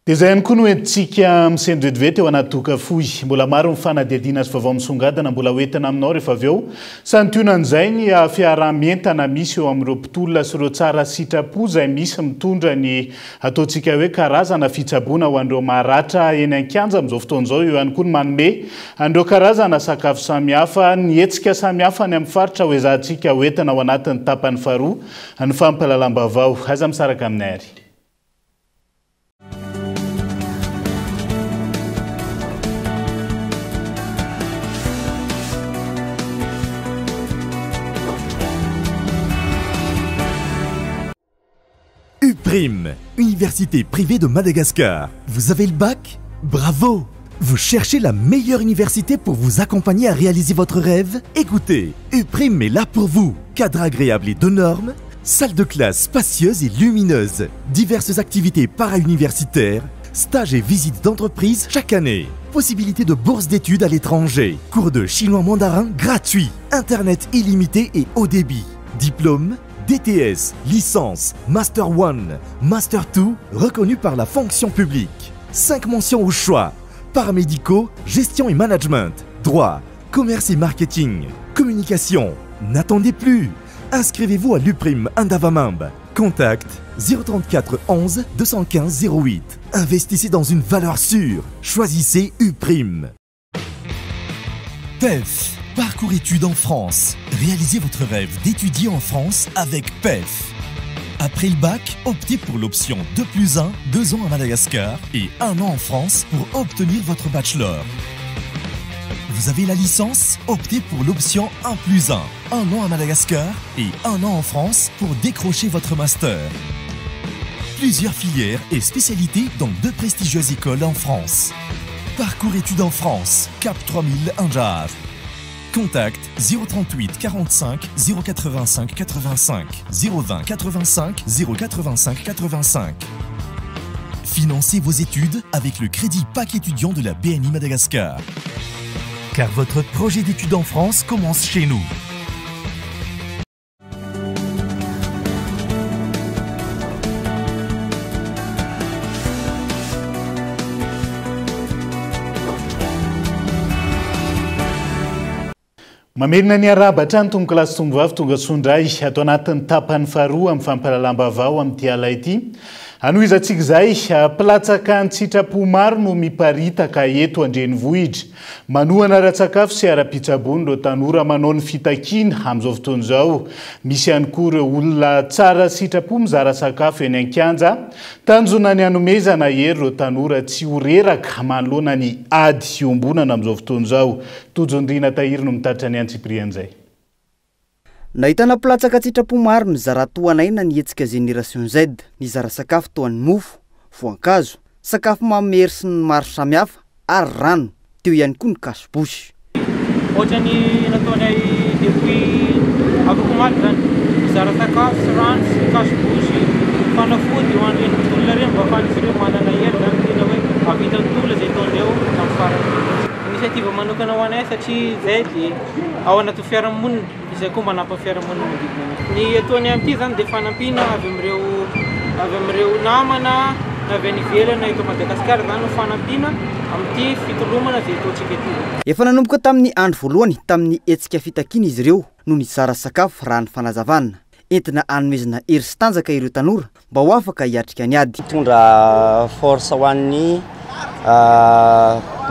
Dia izay ihany koa no entintsika misento vetivety eo anaty doka fohy. Mbola maro ny fanadihadiana sy vaovao misongadina mbola ho entina aminao rehefa avy eo. Santionan'izay ny fiaraha-mientana misy eo amin'ireo mpitolona sy ireo tsara sitrapo izay misy mitondra ny Ataontsika hoe karazana fitsaboana ho an'ireo maratra eny an-kianja amin'izao fotoana izao, eo ihany koa ny manome an'ireo karazana sakafo samihafa, ny hetsika samihafa any amin'ny faritra ho ezahantsika hoentina ao anatin'ny tapany faharoa ny fampahalalam-baovao. Aiza misaraka aminay ary. UPRIM, Université privée de Madagascar. Vous avez le bac Bravo Vous cherchez la meilleure université pour vous accompagner à réaliser votre rêve Écoutez, UPRIM est là pour vous. Cadre agréable et de normes, salle de classe spacieuse et lumineuse, diverses activités para-universitaires, stages et visites d'entreprise chaque année. Possibilité de bourse d'études à l'étranger, cours de chinois mandarin gratuit, internet illimité et haut débit, diplôme, DTS, licence, Master 1, Master 2, reconnu par la fonction publique. 5 mentions au choix. Paramédicaux, gestion et management, droit, commerce et marketing, communication. N'attendez plus. Inscrivez-vous à l'UPRIM Andavamamba. Contact 034 11 215 08. Investissez dans une valeur sûre. Choisissez UPRIM. PEF, parcours études en France. Réalisez votre rêve d'étudier en France avec PEF. Après le bac, optez pour l'option 2 plus 1, 2 ans à Madagascar et 1 an en France pour obtenir votre bachelor. Vous avez la licence Optez pour l'option 1 plus 1. Un an à Madagascar et un an en France pour décrocher votre master. Plusieurs filières et spécialités dans deux prestigieuses écoles en France. Parcours études en France, Cap 3000 Anjar. Contact 038 45 085 85 020 85 085 85. Financez vos études avec le crédit PAC étudiant de la BNI Madagascar. Car votre projet d'études en France commence chez nous. Mamerina ny arahaba hatrany tompokolahy sy tompovavy tonga soa indray ato anatin'ny tapany faharoa amin'ny fampahalalam-baovao amin'ity ala ity. Hanohizantsika izay, mpilatsaka an-tsitrapo maro no miparitaka eto an-drenivohitra. Manohana ara-tsakafo sy ara-pitsaboana ireo tanora manao ny fitakiana amin'izao fotoana izao. Misy ihany koa ireo olona tsara sitrapo mizara sakafo eny an-kianja. Tanjona ny hanomezana hery ireo tanora tsy ho reraka manoloana ny ady iombonana amin'izao fotoana izao. Tojo Ndriana Tahiry no mitatitra ny antsipirian'izay. Nahitana mpilatsaka an-tsitrapo maro nizara tohan'aina ny hetsika Génération Z. Nizara sakafo toa ny mofo, voankazo, sakafo manome hery sy ny maro samihafa ary rano. Teo ihany koa ny cache bouche. Ohatran'ny nataonay depuis afak'omaly izany, mizara sakafo sy rano sy cache bouche, fanafody ho an'ireny mpitolona ireny mba ahafahan'izy ireo manana hery izany tena hoe hahavita ny tolona izay ataondreo amin'ny farany. Initiative manokana ho anay satria izay dia ao anatin'ny fiarahamonina. Izay koa manampy ny fiarahamonina manodidina anay. Ny ataonay amin'ity izany dia fanampiana avy amin'ireo avy amin'ireo namana na avy any ivelany na eto Madagasikara izany no fanampiana amin'ity fitolomana izay ataontsika ity izany. Efa nanomboka tamin'ny andro voalohany tamin'ny hetsika fitakiana izy ireo no nizara sakafo raha ny fanazavana. Entina hanomezana hery sy tanjaka ireo tanora mba ho afaka hiatrika ny ady. Hitondra force ho an'ny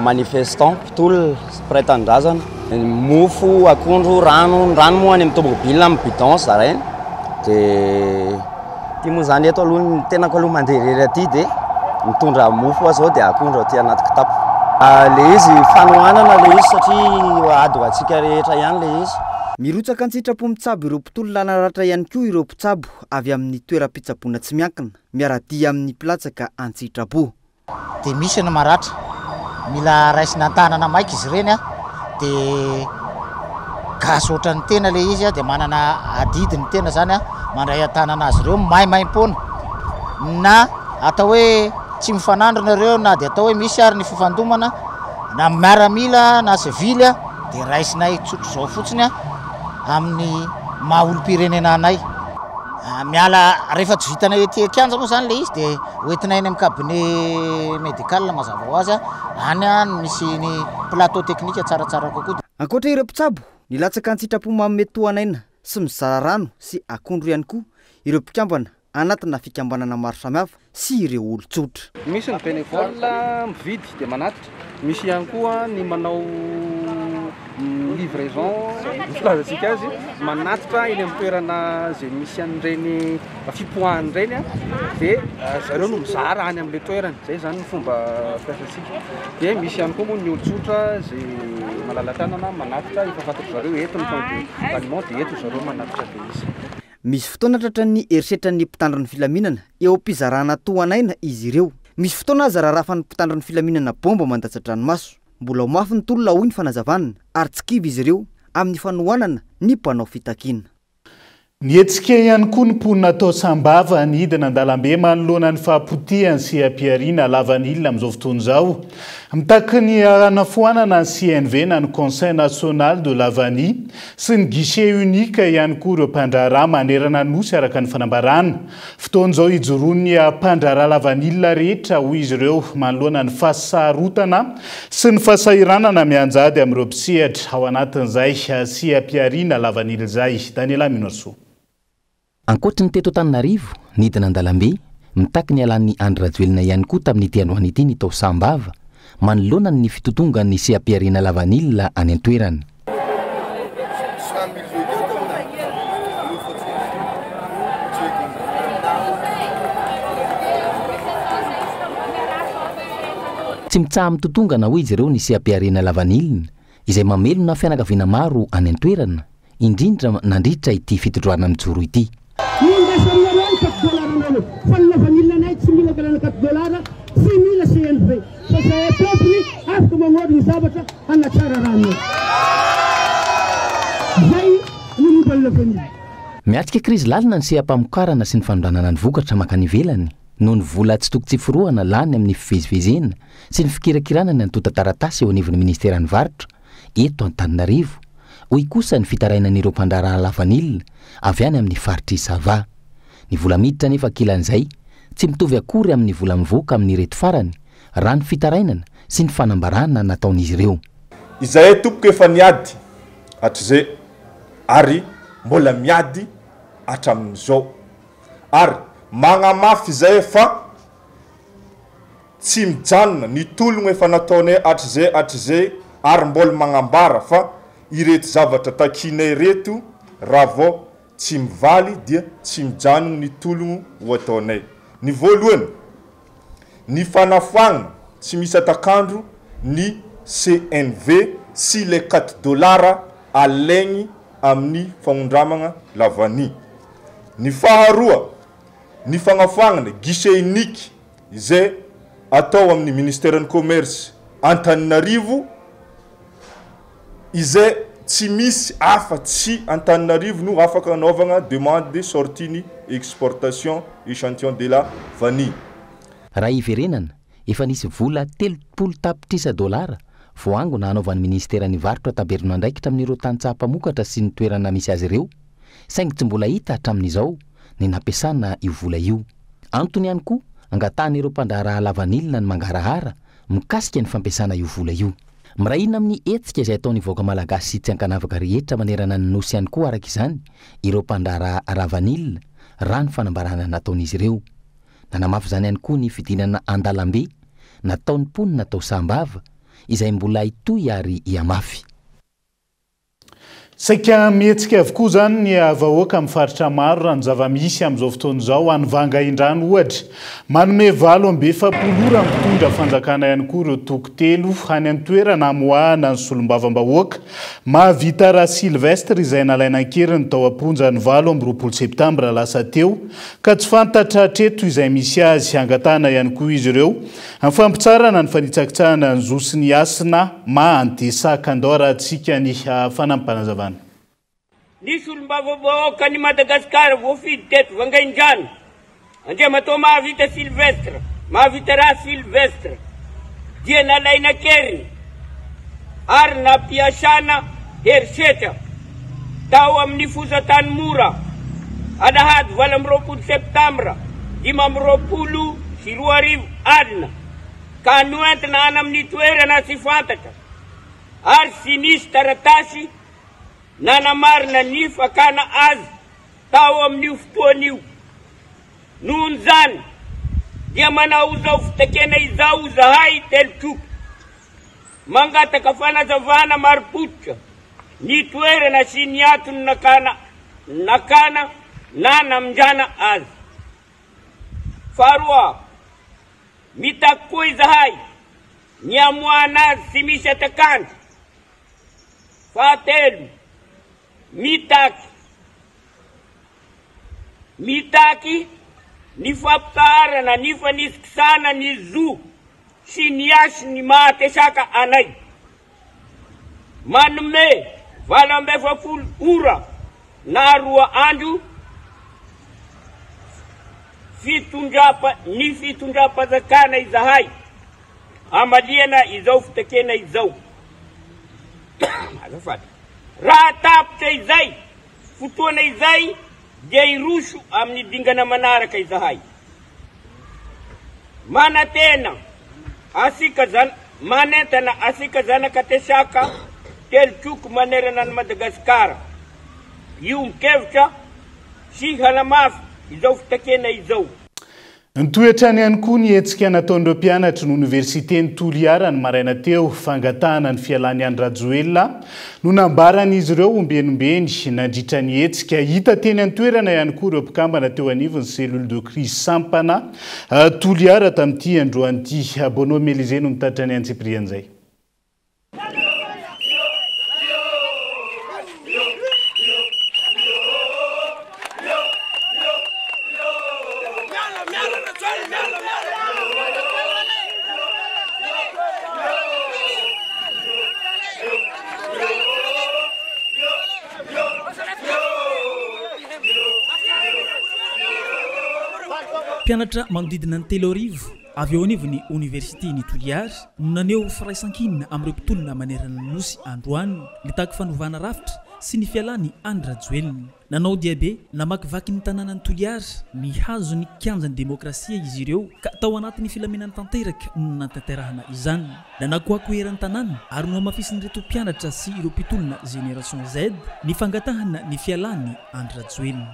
manifestant, mpitolona sy mpiray tanindrazana. Mofo, akondro, rano, ny rano moa any amin'ny tomobile amin'ny bidon zaraina. Dia ity moa izany eto aloha ny tenako aloha mandeha irery aty dia mitondra mofo aho izao dia akondro aty anaty kitapo. Ilay izy fanohanana ilay izy satria ady ho antsika rehetra ihany ilay izy. Mirotsaka an-tsitrapo mitsabo ireo mpitolona naratra ihany koa ireo mpitsabo avy amin'ny toeram-pitsaboana tsy miankina, miara-dia amin'ny mpilatsaka an-tsitrapo. Dia misy ny maratra, mila raisina an-tanana maika izy ireny dia gasy ohatran'ny tena ilay izy dia manana adidy ny tena izany mandray an-tanana azy ireo maimaimpoana na atao hoe tsy mifanandrina ireo na dia atao hoe misy ary ny fifandomana na miaramila na sivily dia raisinay tsotr'izao fotsiny amin'ny maha olom-pirenena anay. Miala rehefa tsy vitanay ety an-kianja moa izany ilay izy dia hoentinay any amin'ny cabinet médical mazava ho azy, any no misy ny plateau technique tsaratsara kokoa. Ankoatra ireo mpitsabo, nilatsaka an-tsitrapo manome tohan'aina sy mizara rano sy akondro ihany koa ireo mpikambana anatina fikambanana maro samihafa sy ireo olon-tsotra. Misy ny bénévole mividy dia manatitra, misy ihany koa ny manao livraison ny filazantsika azy, manatitra eny amin'ny toerana izay misy an'ireny fipoahana ireny dia zareo no mizara any amin'ilay toerana, izay izany ny fomba fiasantsika. Dia misy ihany koa moa ny olon-tsotra izay malala-tanana manatitra, efa fantatry zareo eto ny point de ralliement dia eto zareo manatitra an'ilay izy. Misy fotoana tratran'ny herisetran'ny mpitandro ny filaminana eo am-pizarana tohan'aina izy ireo. Misy fotoana aza rarafan'ny mpitandro ny filaminana baomba mandatsa-dranomaso. Mbola ho mafy ny tolona hoy ny fanazavana ary tsy kivy izy ireo amin'ny fanohanana ny mpanao fitakiana. Nihetsika ihany koa ny mponina tao Sambava nidina an-dalambe manoloana ny fahapotehan'ny seha-pihariana lavanila amin'izao fotoana izao. Mitaky ny hanafoanana ny CNV na ny Conseil National de la Vanille sy ny guichet unique ihany koa ireo mpandraharaha manerana ny Nosy araka ny fanambarana. Fotoana izao hijoroan'ny mpandraharaha lavanila rehetra hoy izy ireo manoloana ny fahasarotana sy ny fahasahiranana mianjady amin'ireo mpisehatra ao anatin'izay seha-pihariana lavanila izay. Daniela Minoarisoa. Ankoatry ny teto Antananarivo, nidina an-dalambe, mitaky ny halan'i Andry Rajoelina ihany koa tamin'ity androany ity ny tao Sambava, manoloana ny fitotongan'ny seha-pihariana lavanila any an-toerana. Tsy mitsaha-mitotongana hoy izy ireo ny seha-pihariana lavanilina. izay mamelona fianakaviana maro any an-toerana, indrindra nandritra ity fitondroana mijoro ity. Indraisanareo ny quatre dollars nareo fa ny lavanila anay tsy mila angalana quatre dollars tsy mila CNV fa zahay tompony afaka manorina zavatra hanatsara ranonay. Zay ny momba ny lavanila. Miatrika krizy lalina ny seha-pamokarana sy ny fanondranana ny vokatra mankany ivelany noho ny vola tsy toko tsy forohana lany amin'ny fivezivezena sy ny fikirakirana ny antontan-taratasy eo anivon'ny ministeran'ny varotra eto Antananarivo, hoy kosa ny fitarainan'ireo mpandraharaha lavanila avy any amin'ny faritr'i Sava. Ny vola miditra anefa ankilan'izay tsy mitovy akory amin'ny vola mivoaka amin'ireto farany, raha ny fitarainana sy ny fanambarana nataon'izy ireo. Izahay tompoko efa niady hatrizay ary mbola miady hatramin'izao ary magnamafy izahay fa Tsy mijanona ny tologno efa nataonay hatrizay hatrizay ary mbola magnambara fa ireto zavatra takianay ireto raha vao tsy mivaly dia tsy mijanogno ny tologno ho ataonay. Ny voalohany, ny fanafoagnana tsy misy atakandro ny CNV sy le quatre dollars alaigny amin'ny fagnondramagna lavanille. Ny faharoa, ny fagnafoagnana guichet unique izay atao amin'ny Ministeran'ny Commerce Antananarivo izay tsy misy afa tsy Antananarivo no afaka anaovagna demande de sortie ny exportation échantillon de la vanille. Raha hiverenana, efa nisy vola 30 tapitrisa dolara voaangona hanaovan'ny Ministeran'ny Varotra taberin'andraikitra amin'ireo tantsaha mpamokatra sy ny toerana misy azy ireo, saingy tsy mbola hita hatramin'izao ny nampiasana io vola io. Antony ihany koa angatahan'ireo mpandraharaha lavanilina ny mangarahara mikasika ny fampiasana io vola io. Miray hina amin'ny hetsika izay ataon'ny vahoaka malagasy tsy ankanavaka rehetra manerana ny Nosy ihany koa araka izany ireo mpandraharaha lavanila, raha ny fanambarana nataon'izy ireo. Nanamafy izany ihany koa ny fidinana an-dalambe nataon'ny mponina tao Sahambava izay mbola hitohy ary hihamafy. Saika mihetsika avokoa izany ny vahoaka amin'ny faritra maro raha ny zava-misy amin'izao fotoana izao. Any Vangaindrano ohatra, manome 48 ora ny mpitondra fanjakana ihany koa ireo toko telo any an-toerana hamoahana ny solombavambahoaka Mahavita Rasylvestre izay nalaina an-keriny tao am-ponja ny 28 septambra lasa teo ka tsy fantatra hatreto izay misy azy. Angatahana ihany koa izy ireo Amin'ny fampitsaharana ny fanitsakitsahana ny zo sy ny hasina maha anti-saka. Andao arahantsika ny fanampim-panazavana. Ny solombavambahoakan'i Madagasikara voafidy teto Vangaindrano, Andriamatoa Mahavita Sylvestre, Mahavita Rasylvestre, dia nalaina an-keriny ary nampiasana herisetra tao amin'ny Foza Tanimora, alahady 28 septambra 2025 alina, ka noentina any amin'ny toerana tsy fantatra ary tsy nisy taratasy nanamarina ny fakana azy tao amin'io fotoana io. Nohon'izany dia manao izao fitakiana izao izahay Telotoko. Mangataka fanazavana marim-pototra ny toerana sy ny antony nakana nakana na namindrana azy. Faharoa, mitaky koa izahay ny hamoahana azy tsy misy hatak'andro. Fahatelo, mitaky mitaky ny fampitsaharana ny fanisikisana ny zo sy ny hasin'ny maha Tesaka anay. Manome 48 ora na roa andro fitondram ny fitondram-panjakana izahay hamaliana izao fitakiana izao. Azafady. Raha tapitra izay fotoana izay dia hiroso amin'ny dingana manaraka izahay. Manantena asika zan manentana asika zanaka Tesaka telo toko manerana an'i Madagasikara hiombon-kevitra sy hanamafy izao fitakiana izao. Nitohy hatrany ihany koa ny hetsika nataon'ireo mpianatry ny oniversiten'i Toliara ny maraina teo. Fangatahana ny fialan'i Andry Rajoelina no nambaran'izy ireo ombienimbeny nandritra ny hetsika. Hita teny an-toerana ihany koa ireo mpikambana teo anivon'ny cellule de crise sampana Toliara tamin'ity androany ity. Bonhomme Elysée no mitatitra ny antsipirian'izay. Mpianatra manodidina ny 3000 avy eo anivon'ny Oniversiten'i Toliara no naneho firaisankina amin'ireo mpitolona manerana ny Nosy androany nitaky fanovana rafitra sy ny fialan'i Andry Rajoelina. Nanao diabe namakivaky ny tanànan'i Toliara nihazo ny kianjan'ny demokrasia izy ireo ka tao anatin'ny filaminana tanteraka no nanatanterahana izany. Nanakoako eran'ny tanàna ary nohamafisin'ireto mpianatra sy ireo mpitolona Génération Z ny fangatahana ny fialan'i Andry Rajoelina.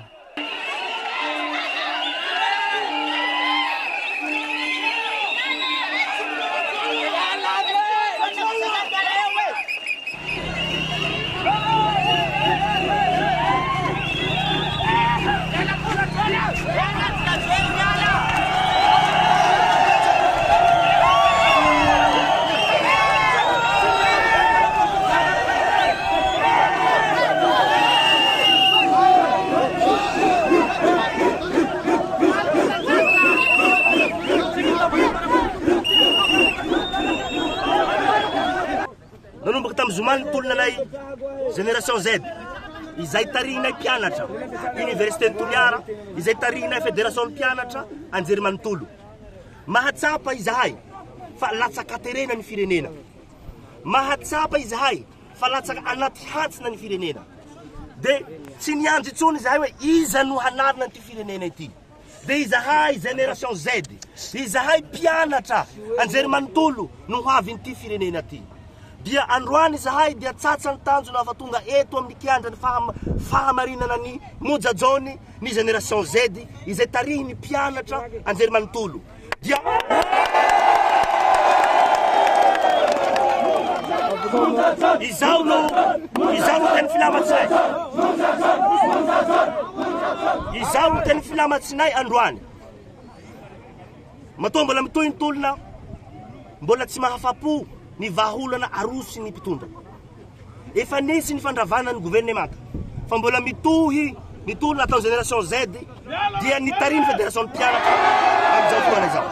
Nanomboka tamin'ny zoma ny tolona anay Génération Z izay tarihinay mpianatra Université-n'i Toliara, izay tarihinay Fédération-n'ny mpianatra Anjerimanontolo. Mahatsapa izahay fa latsaka-terena ny firenena. Mahatsapa izahay fa latsaka anaty hantsina ny firenena. Dia tsy niandry intsony izahay hoe iza no hanarina an'ity firenena ity. Dia izahay Génération Z, izahay mpianatra anjerimanontolo no ho avin'ity firenena ity. Dia androany izahay dia tsatsa ny tanjona fa tonga eto amin'ny kianjan'ny fahamarinana ny Monja Jaony ny Génération Z izay tarihin'ny mpianatra anjerimanontolo. Dia Izaho no izaho no teny filamatsinay. Izaho no teny filamatsinay androany. Matoa mbola mitohy ny tolona, mbola tsy mahafapo ny vahaolana arosy ny mpitondra. Efa nisy ny fandravana ny governemanta fa mbola mitohy ny tolona ataon'ny Génération Z dia nitarihin'ny Fédération ny mpianatra amin'izao fotoana izao.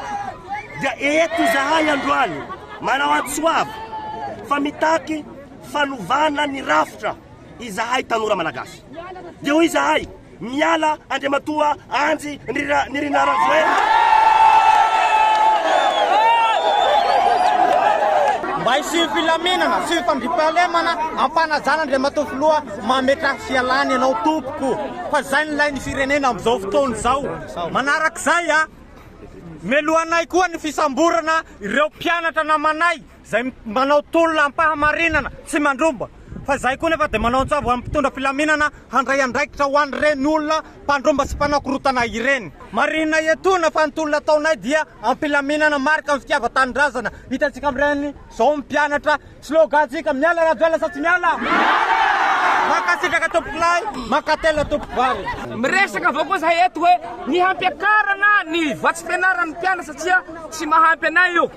Dia eto izahay androany manao antso avo fa mitaky fanovana ny rafitra izahay tanora malagasy. Dia hoy izahay, Miala Andriamatoa Andry Nirina Rajoelina. Mba hisian'ny filaminana sy ny fandriampahalemana, ampanajana Andriamatoa Filoha mametraha fialana ianao tompoko fa zay no ilain'ny firenena amin'izao fotoana izao. Manarak'izay, melohanay koa ny fisamborana ireo mpianatra namanay Izay manao tolona am-pahamarinana tsy mandromba, fa izahay koa nefa dia manao antsavo amin'ny mpitondra filaminana handray andraikitra ho an'ireny olona mpandromba sy mpanao korotana ireny. Marihina etoana fa ny tolona ataonay dia am-pilaminana marika ny fitiavan-tanindrazana. Hitantsika amin'ireny izao ny mpianatra, slogan-tsika, miala Rajoelina sa tsy miala? Miala! Mankasitraka tompokolahy, mankatelina tompokovavy. Miresaka avao koa zahay eto hoe ny hampiakarana ny vatsim-pianaran'ny mpianatra satria tsy mahampy anay io.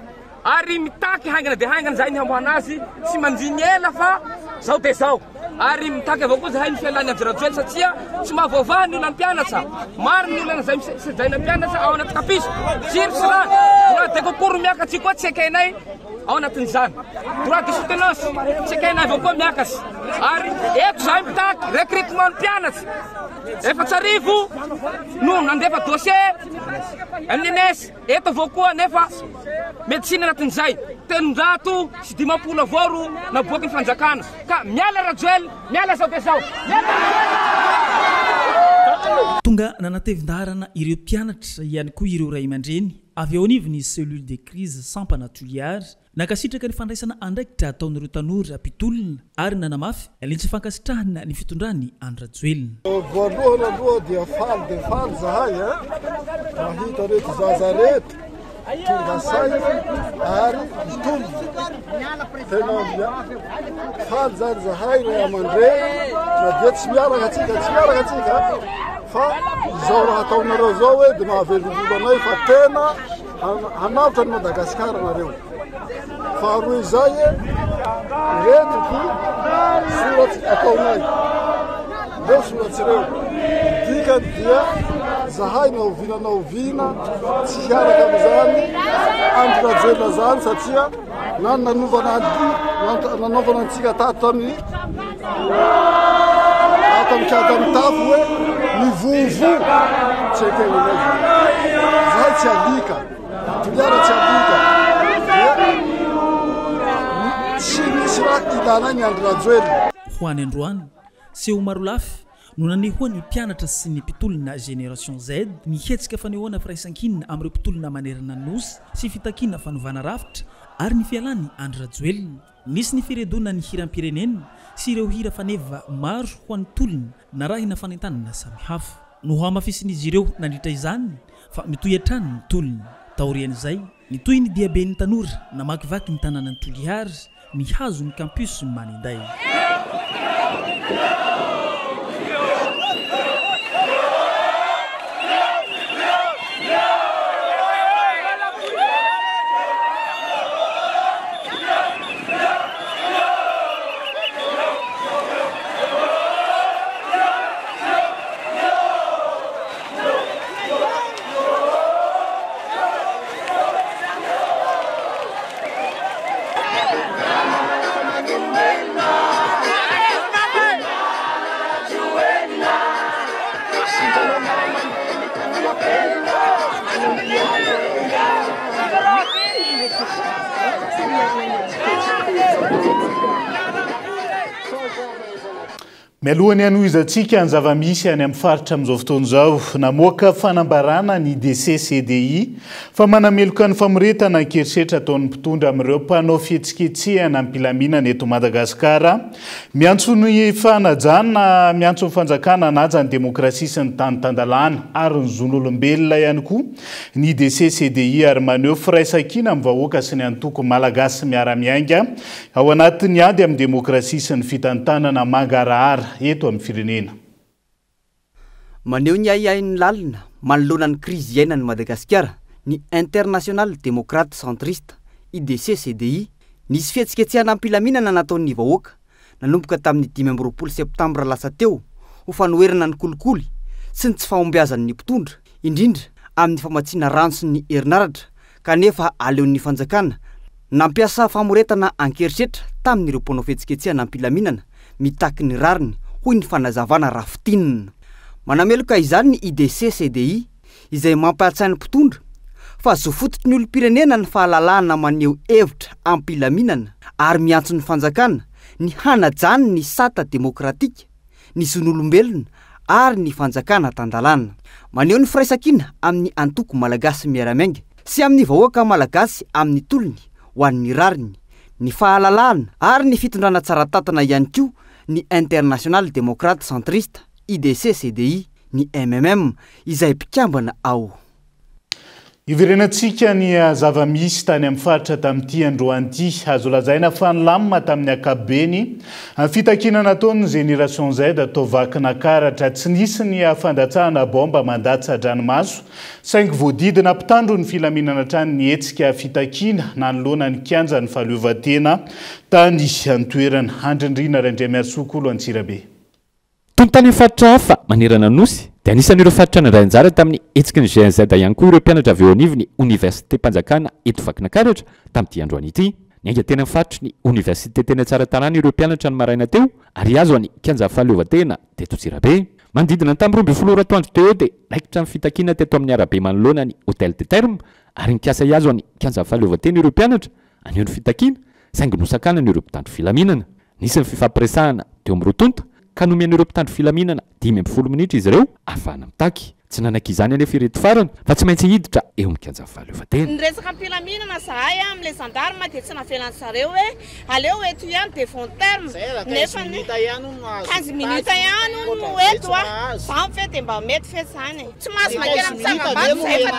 Ary mitaky haingana dia haingana izahay ny hamoahana azy, tsy manjiny ela fa zao dia zao. Ary mitaky avao koa izahay ny fialan'i Andry Rajoelina satria tsy mahavoavaha ny olan'ny mpianatra. Maro ny olana izay sedraina mpianatra ao anaty kapisa, jiro sy rano, droit de concours miakatra io koa tsy ekenay ao anatin'izany. Droit de soutenance tsy ekenay avao koa miakatra. Ary eto izahay mitaky recrutement ny mpianatra. 4000 no nandefa dossier amin'ny ENS. Eto avao koa anefa medecine anatin'izay 350 avao ro naboaky ny fanjakana ka miala Rajoel miala zao de zao miala Rajoel. Tonga nanatevin-daharana ireo mpianatra ihany koa ireo ray aman-dreny avy eo anivon'ny cellule de crise sampana Toliara Nankasitraka ny fandraisana andraikitra ataon'ireo tanora mpitolona ary nanamafy ny tsy fankasitrahana ny fitondran'i Andry Rajoelina. Voalohany aloha dia faly dia faly zahay a, mahita reto zaza reto tonga saina ary mitolona. Tena faly zany zahay ray aman-dreny na dia tsy miaraka atsika, tsy miaraka atsika fa izao raha ataonareo zao hoe dia mahavelom-bolo anay fa tena Hanavotra an'i Madagasikara nareo. Faharoa izay ireto ty soratsy ataonay. Ireo soratsy ireo. Dikany dia Zahay na oviana na oviana tsy hiaraka amin'izany Andry Rajoelina izany satria na nanovana nanaovana antsika tato tamin'ny ato amin'ny kianja mitafo hoe mivovo tsy ekena indray izany. Zahay tsy alika, Toliara tsy alika. Dia tsy misy raha ilanay ny Andry Rajoelina. Ho any androany, seho marolafy no nanehoan'ny mpianatra sy ny mpitolona Génération Z ny hetsika fanehoana firaisankina amin'ireo mpitolona manerana ny Nosy sy fitakiana fanovana rafitra ary ny fialan'i Andry Rajoelina. Nisy ny firedonan'ny hiram-pirenena sy ireo hira faneva maro ho an'ny tolona narahina fanentanana samihafa. Nohamafisin'izy ireo nandritra izany fa mitohy hatrany ny tolona. Taorian'izay, nitohy ny diaben'ny tanora namakivaky ny tanànan'i Toliara nihazo ny Campus Maninday. Mialohan'ny hanohizantsika ny zava-misy any amin'ny faritra amin'izao fotoana izao, namoaka fanambarana ny DCCDI fa manameloka ny famoretana an-kerisetra ataon'ny mpitondra amin'ireo mpanao fihetsiketsehana am-pilaminana eto Madagasikara. Miantso ny fanajana, miantso ny fanjakana hanaja ny demokrasia sy ny tany tan-dalàna ary ny zon'olombelona ihany koa ny DCCDI ary maneho firaisankina amin'ny vahoaka sy ny antoko Malagasy Miara-Miainga Ao anatin'ny ady amin'ny demokrasia sy ny fitantanana mangarahara eto amin'ny firenena. Maneho ny ahiahiny lalina manoloana ny krizy iainan'i Madagasikara ny Internationale Démocrate Centriste, IDC-CDI. Nisy fihetsiketsehana am-pilaminana nataon'ny vahoaka nanomboka tamin'ny 25 septambra lasa teo ho fanoherana ny kolikoly sy ny tsy fahombiazan'ny mpitondra, indrindra amin'ny famatsiana rano sy ny herinaratra kanefa aleon'ny fanjakana nampiasa famoretana an-kerisetra tamin'ireo mpanao fihetsiketsehana am-pilaminana mitaky ny rariny, hoy ny fanazavana raha fintinina. Manameloka izany ny IDC-CDI, izay mampahatsiahy ny mpitondra fa zo fototry ny olom-pirenena ny fahalalahana maneho hevitra am-pilaminana ary miantso ny fanjakana ny hanajany ny sata demokratika ny zon'olombelona ary ny fanjakana tan-dalàna. Maneho ny firaisankina amin'ny antoko Malagasy Miara-Miainga sy amin'ny vahoaka malagasy amin'ny tolony ho an'ny rariny, ny fahalalahana ary ny fitondrana tsara tantana ihany koa ny Internationale Démocrate Centriste, IDC-CDI, ny mmm izay mpikambana ao. Hiverenantsika ny zava-misy tany amin'ny faritra tamin'ity androany ity. Azo lazaina fa nilamina tamin'ny ankapobeny ny fitakiana nataon'ny Génération Z tao Vakinakaratra. Tsy nisy ny fandatsahana baomba mandatsa-dranomaso, saingy voadidina mpitandro ny filaminana hatrany ny hetsika fitakiana nanoloana ny kianjan'ny fahaleovantena tany an-toerana. Andrindrina Randriamiarisoa Kolo Antsirabe. Toy ny tany amin'ny faritra hafa manerana ny Nosy, dia anisan'ireo faritra nandray anjara tamin'ny hetsiky ny GNZ ihany koa ireo mpianatra avy eo anivon'ny Oniversitem-panjakana eto Vakinankaratra tamin'ity androany ity. Niainga teny amin'ny faritry ny Oniversite teny Tsaratanàna ireo mpianatra ny maraina teo ary hihazo an'i Kianja Fahaleovantena teto Antsirabe. Manodidina ny tamin'ny 12 ora atoandro teo eo dia raikitra ny fitakiana teto amin'ny arabe manoloana ny Hotel des Thermes ary nikasa hihazo an'i Kianja Fahaleovantena ireo mpianatra haneho ny fitakiana saingy nosakanana ireo mpitandro filaminana. Nisy ny fifampiresahana teo amin'ny roa tonta ka nomen'ireo mpitandro filaminana 15 minitra izy ireo ahafahana mitaky. Tsy nanaiky izany anefa ireto farany fa tsy maintsy hiditra eo amin'ny kianjan'ny fahaleovantena. Niresaka am-pilaminana zahay amin'ilay gendarme dia tsy navelan-dry zareo hoe aleo eto ihany devant terme nefa ny quinze minutes ihany hono no eto a! Zany ve dia mba mety ve zany e? Tsy mahazo makeny amin'ny tsangambato zahay fa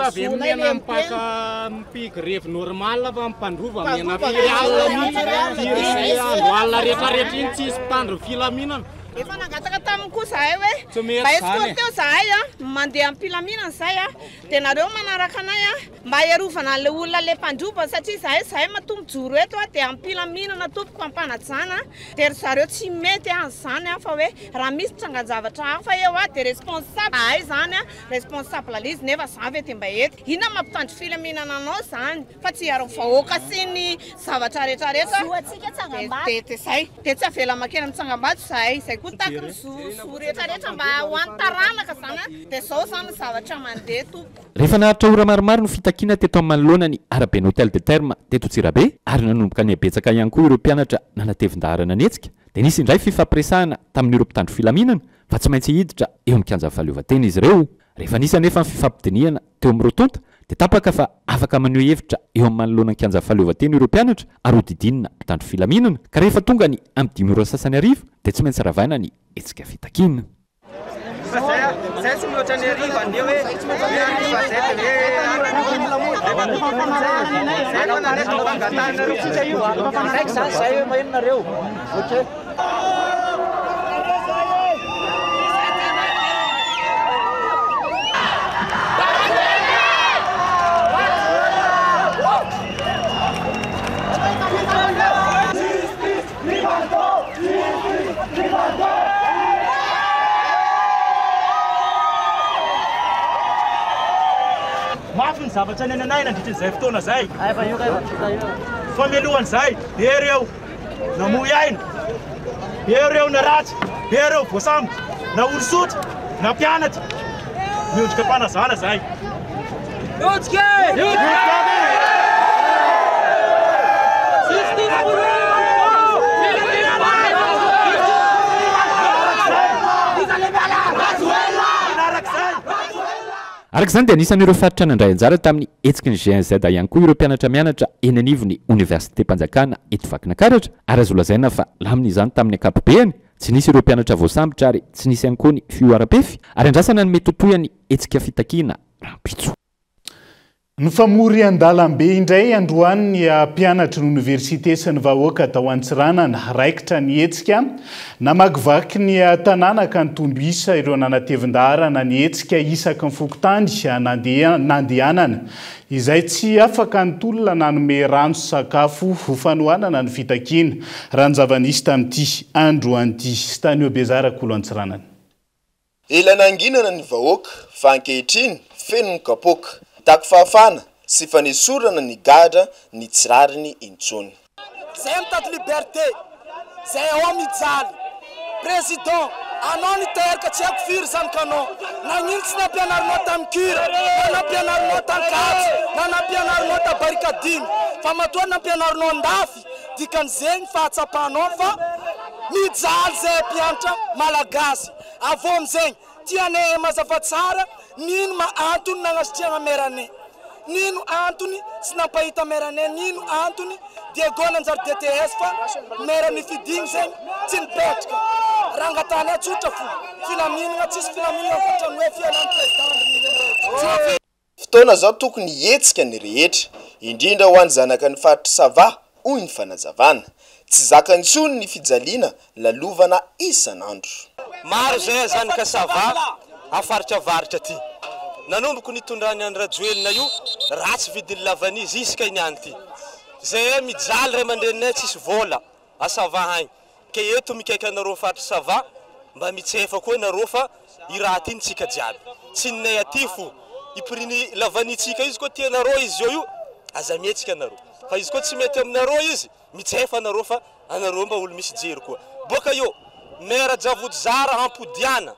devant terme. Mpi-grevy normal fa mpandrova miaina firy alina mihitsy, firy andro alina rehetra rehetra iny tsisy mpitandro ny filaminana. Efa nangataka taminy koa zahay hoe mba escorteo zahay a, mandeha am-pilaminana zahay a, dia nareo manaraka anay a, mba hiarovana an'ilay olona le mpandroba satria zahay zahay matoa mijoro eto a dia am-pilaminana tompoko am-panajana dia ry zareo tsy mety an'izany a fa hoe raha misy trangan-javatra hafa eo a dia responsable ahay zany a, responsable le izy nefa za ve dia mba eto, inona mampitandro filaminana anao zany fa tsy hiaro ny vahoaka sy ny zavatra rehetra rehetra Zo antsika tsangambato. dia dia zay dia tsy avela makeny amin'ny tsangambato zahay, zay koa taky ny zo zo rehetra rehetra mba ho an'ny taranaka zany a, dia zao zany ny zavatra mandeha tompoko. Rehefa naharitra ora maromaro ny fitakiana teto amin'ny manoloana ny araben'ny Hotel des Thermes teto Antsirabe ary nanomboka nihabetsaka ihany koa ireo mpianatra nanatevin-daharana ny hetsika dia nisy indray fifampiresahana tamin'ireo mpitandro filaminana fa tsy maintsy hiditra eo amin'ny kianjan'ny fahaleovantena izy ireo. Rehefa nisy anefa ny fifampidinihana teo amin'ny roa tonta dia tapaka fa afaka maneho hevitra eo amin'ny manoloana ny kianjan'ny fahaleovantena ireo mpianatra ary hodidinina mpitandro filaminana ka rehefa tonga ny amin'ny dimy ora sasany hariva dia tsy maintsy ravaina ny hetsika fitakiana. Fa zay a, zay tsy mihoatra ny hariva andeha hoe hoe hariva zay de hoe rehefa zay no nanaiky ny fangatahanareo. Manaiky zany zay hoe maheno nareo. Ok. Mafy ny zavatra niainanay nandritra izay fotoana izay. Fa mialohan'izay, be ireo namoy aina, be ireo naratra, be ireo voasambotra, na olo-tsotra, na mpianatra. Miondrika am-panazana izahay. Miondrika e! Araka izany dia anisan'ireo faritra nandray anjara tamin'ny hetsiky ny GNZ ihany koa ireo mpianatra mianatra eny anivon'ny Oniversitem-panjakana eto Vakinankaratra ary azo lazaina fa lamina izany tamin'ny ankapobeany, tsy nisy ireo mpianatra voasambotra ary tsy nisy ihany koa ny fihoaram-pefy ary andrasana ny mety ho tohin'ny hetsika fitakiana rahampitso. Nifamory an-dalambe indray androany ny mpianatry ny oniversite sy ny vahoaka tao Antsiranana. Raikitra ny hetsika, namakivaky ny tanàna ka nitombo isa ireo nanatevin-daharana ny hetsika isaky ny fokontany nandehanana. Izay tsy afaka nitolona nanome rano sy sakafo ho fanohanana ny fitakiana, raha ny zava-nisy tamin'ity androany ity. Stanio Bezara, Kolo Antsiranana. Ela nanginana ny vahoaka fa ankehitriny feno ny kapoaka. Mitaky fahafahana sy fanesorana ny gadra ny tsy rariny intsony. Zay mitady liberté, zay ao mijaly. Président, anao niteraka tsy haiko firy zanakanao, nagnino tsy nampianarinao tam cure, na nampianarinao t'Ankatso, na nampianarinao ta Barikadimy, fa matoa nampianarinao andafy, dikan'izegny fahatsapanao fa mijaly zay mpianatra malagasy. Avy eo amizegny, tianay mazava tsara nino ma antony nagnasitrihagna mère anay, nino antony tsy nampahita mère anay, nino antony Diego nanjary DTS fa mère nifidigny zegny tsy nipetraka. Raha angatahanay tsotra fo, filaminagna, tsisy filaminagna ankoatran'ny hoe fialan'ny président Andry Nirina Rajoelina. Fotoana izao tokony hihetsika ny rehetra, indrindra ho an'ny zanaka ny faritr'i Sava, hoy ny fanazavana. Tsy zaka intsony ny fijaliana lalovana isan'andro. Maro izay zanaka Sava amin'ny faritra avaratra aty. Nanomboka nitondran'i Andry Rajoelina io, ratsy vidin'ny lavanille ziska iny any ity. Zahay mijaly ray aman-dreninay tsisy vola a Sava agny. Ke eto mikaiky anareo faritra Sava mba mitsefa koa nareo fa i raha ty ntsika jiaby. Tsy ninay aty fo. I prix ny lavanille tsika izy koa tianareo izy zao io aza mihetsika nareo. Fa izy koa tsy mety aminareo izy mitsefa nareo fa anareo mba olo misy jery koa. Boka eo maire Javodozara ampodiana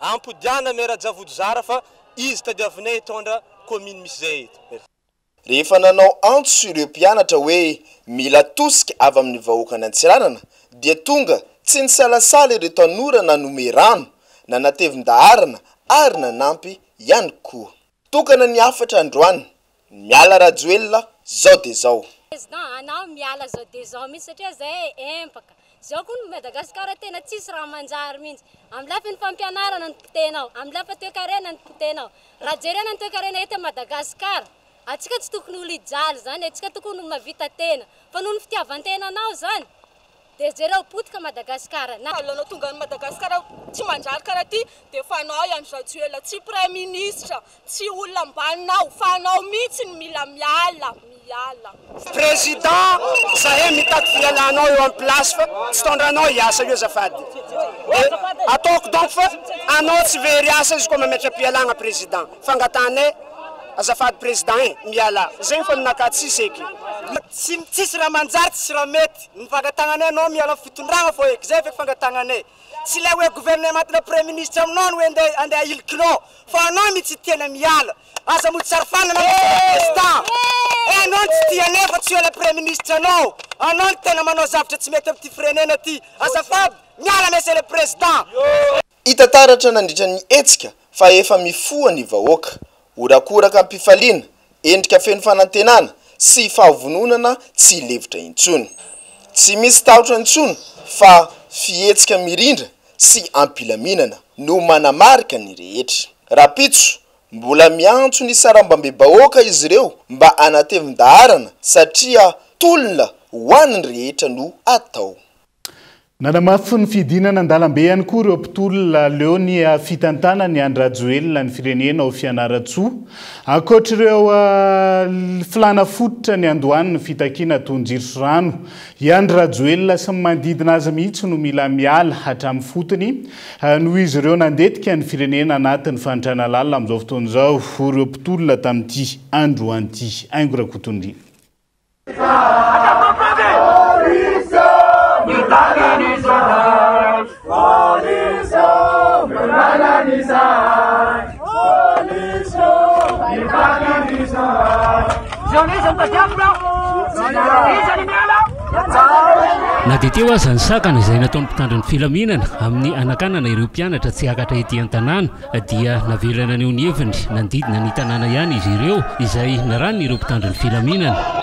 ampodiana maire Javodozara fa izy tadiavinay hitondra commune misy zay eto. Merci. Rehefa nanao antso ireo mpianatra hoe mila tosika avy amin'ny vahoakan'Antsiranana dia tonga tsy nisalasala ireo tanora nanome rano, nanatevin-daharana ary nanampy ihany koa. Tokana ny hafatra androany, miala Rajoelina zao dia zao. Président anao miala zao dia zao mihitsy satria zay empaka. Zao koa ny Madagascar tena tsisy raha manjary mihitsy. Amin'ny lafiny fampianarana ny potehina ao, amin'ny lafiny toekarena ny potehina ao. Raha jerena ny toekarena eto Madagascar, antsika tsy tokony olo hijaly zany, antsika tokony olo mahavita tena. Fa noho ny fitiavan-tenanao zany, Dia jereo potika Madagascar na. Alona tonga any Madagascar tsy manjary karaha ty dia efa anao i Andry Rajoelina tsy praiministra tsy olona ambaninao fa anao mihitsy no mila miala miala. Président zahay mitaky fialanao eo am place fa tsy tondranao hiasa io azafady de ataoko donc fa anao tsy very asa izy koa mametra-pialagna président fangatahanay azafady président eh mialà zegny fa ninakahy tsisy eky. Tsy tsisy raha manjary tsisy raha mety ny fangatagnanay anao miala am fitondragna fô eky zay feky fangatagnanay tsy ilay hoe gouvernement na premier ministre aminao no andeha andeha ahilikinao fa anao mitsy tena miala aza mody sary fanina anao monsieur le président eh anao no tsy tianay fa tsy eo ilay premier ministre anao anao no tena manao zavatra tsy mety amity firenena ty azafady miala monsieur le président. Hita taratra nandritra ny hetsika fa efa mifoha ny vahoaka. Horakoraka am-pifaliana, endrika feno fanantenana sy fahavononana tsy hilefitra intsony. Tsy misy tahotra intsony fa fihetsika mirindra sy am-pilaminana no manamarika ny rehetra. Rahampitso, mbola miantso ny sarambambe-bahoaka izy ireo mba hanatevin-daharana satria tolona ho an'ny rehetra no atao. Nanamafy ny fidinana an-dalambe ihany koa ireo mpitolona leo ny fitantanan'i Andry Rajoelina ny firenena ao Fianarantsoa. Ankoatra ireo filàna fototra niandohany ny fitakiana toy ny jiro sy rano, i Andry Rajoelina sy ny manodidina azy mihitsy no mila miala hatramin'ny fotony noho izy ireo nandetika ny firenena anatin'ny fahantrana lalina amin'izao fotoana izao, hoy ireo mpitolona tamin'ity androany ity. Haingo Rakotonirina. Na dia teo aza ny sakana izay nataon'ny mpitandro ny filaminana amin'ny hanakanana ireo mpianatra tsy hiakatra ety an-tanàna dia navela naneho ny heviny nanodidina ny tanàna ihany izy ireo izay narahin'ireo mpitandro ny filaminana.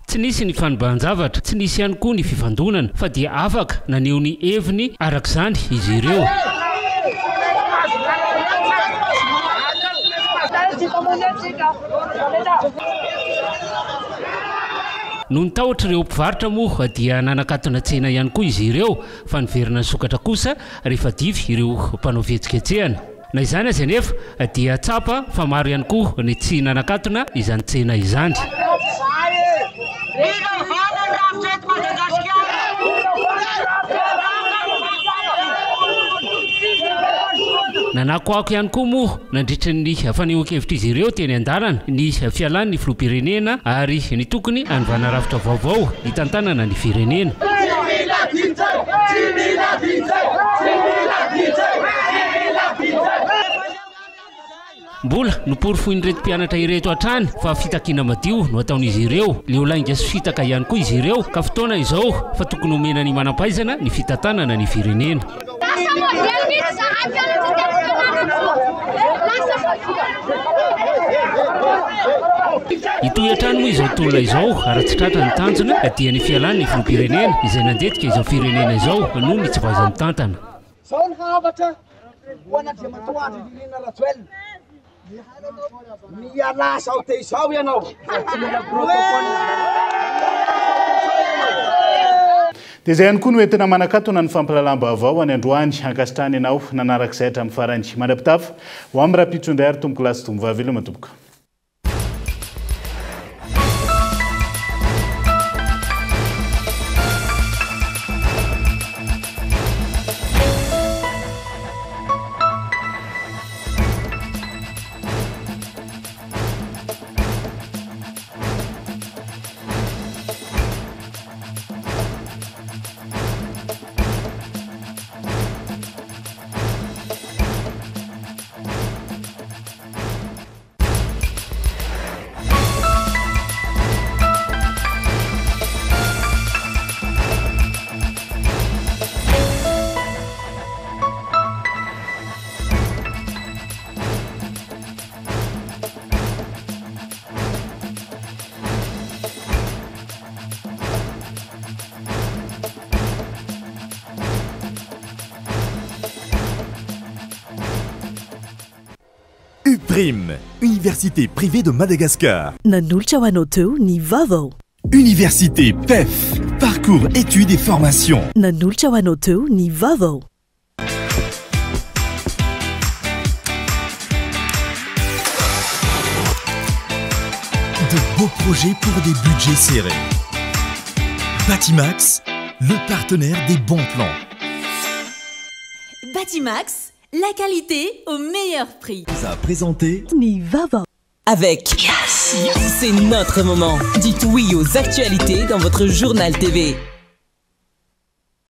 Tsy nisy ny fanibahan-javatra, tsy nisy ihany koa ny fifandonana fa dia afaka naneho ny heviny araka izany izy ireo. Noho ny tahotra ireo mpivarotra moa dia nanakatona tsena ihany koa izy ireo fa niverina nisokatra kosa rehefa dify ireo mpanao fihetsiketsehana. Na izany aza anefa dia tsapa fa maro ihany koa ny tsy nanakatona izany tsena izany. Nanakoako ihany koa moa nandritra ny fanehoan-kevitr'izy ireo teny an-dalana ny fialan'ny filoham-pirenena ary ny tokony hanovana rafitra vaovao hitantanana ny firenena. Mbola noporofoin'ireto mpianatra ireto hatrany fa fitakiana madio no ataon'izy ireo. Leo lainga sy fitaka ihany koa izy ireo ka fotoana izao fa tokony homena ny manampahaizana ny fitantanana ny firenena. Lasa modely mihitsy zahay mpianatra teto Fianarantsoa. Lasa Hitohy hatrany moa izao tolona izao raha tsy tratra ny tanjona dia ny fialan'ny filoham-pirenena izay nandetika izao firenena izao noho ny tsy fahaiza-mitantana. Zao ny hafatra ho an'Andriamatoa Andry Nirina Rajoelina, mialà zao dia izao ianao. Dia izay ihany koa no entina manakatona ny fampahalalam-baovao any androany. Ankasitrahana ianao nanaraka izay hatramin'ny farany. Mandra-pitafa ho amin'ny rahampitso indray ary tompokolahy sy tompkovavy veloma tompoko. Dream, université privée de Madagascar. Nanolotra ho anao teo ny vaovao. Université PEF, parcours études et formation. Nanolotra ho anao teo ny vaovao. De beaux projets pour des budgets serrés. Batimax, le partenaire des bons plans. Batimax, la qualité au meilleur prix. A présenté Ny vaovao. Avec Yes. C'est notre moment. Dites oui aux actualités dans votre journal TV.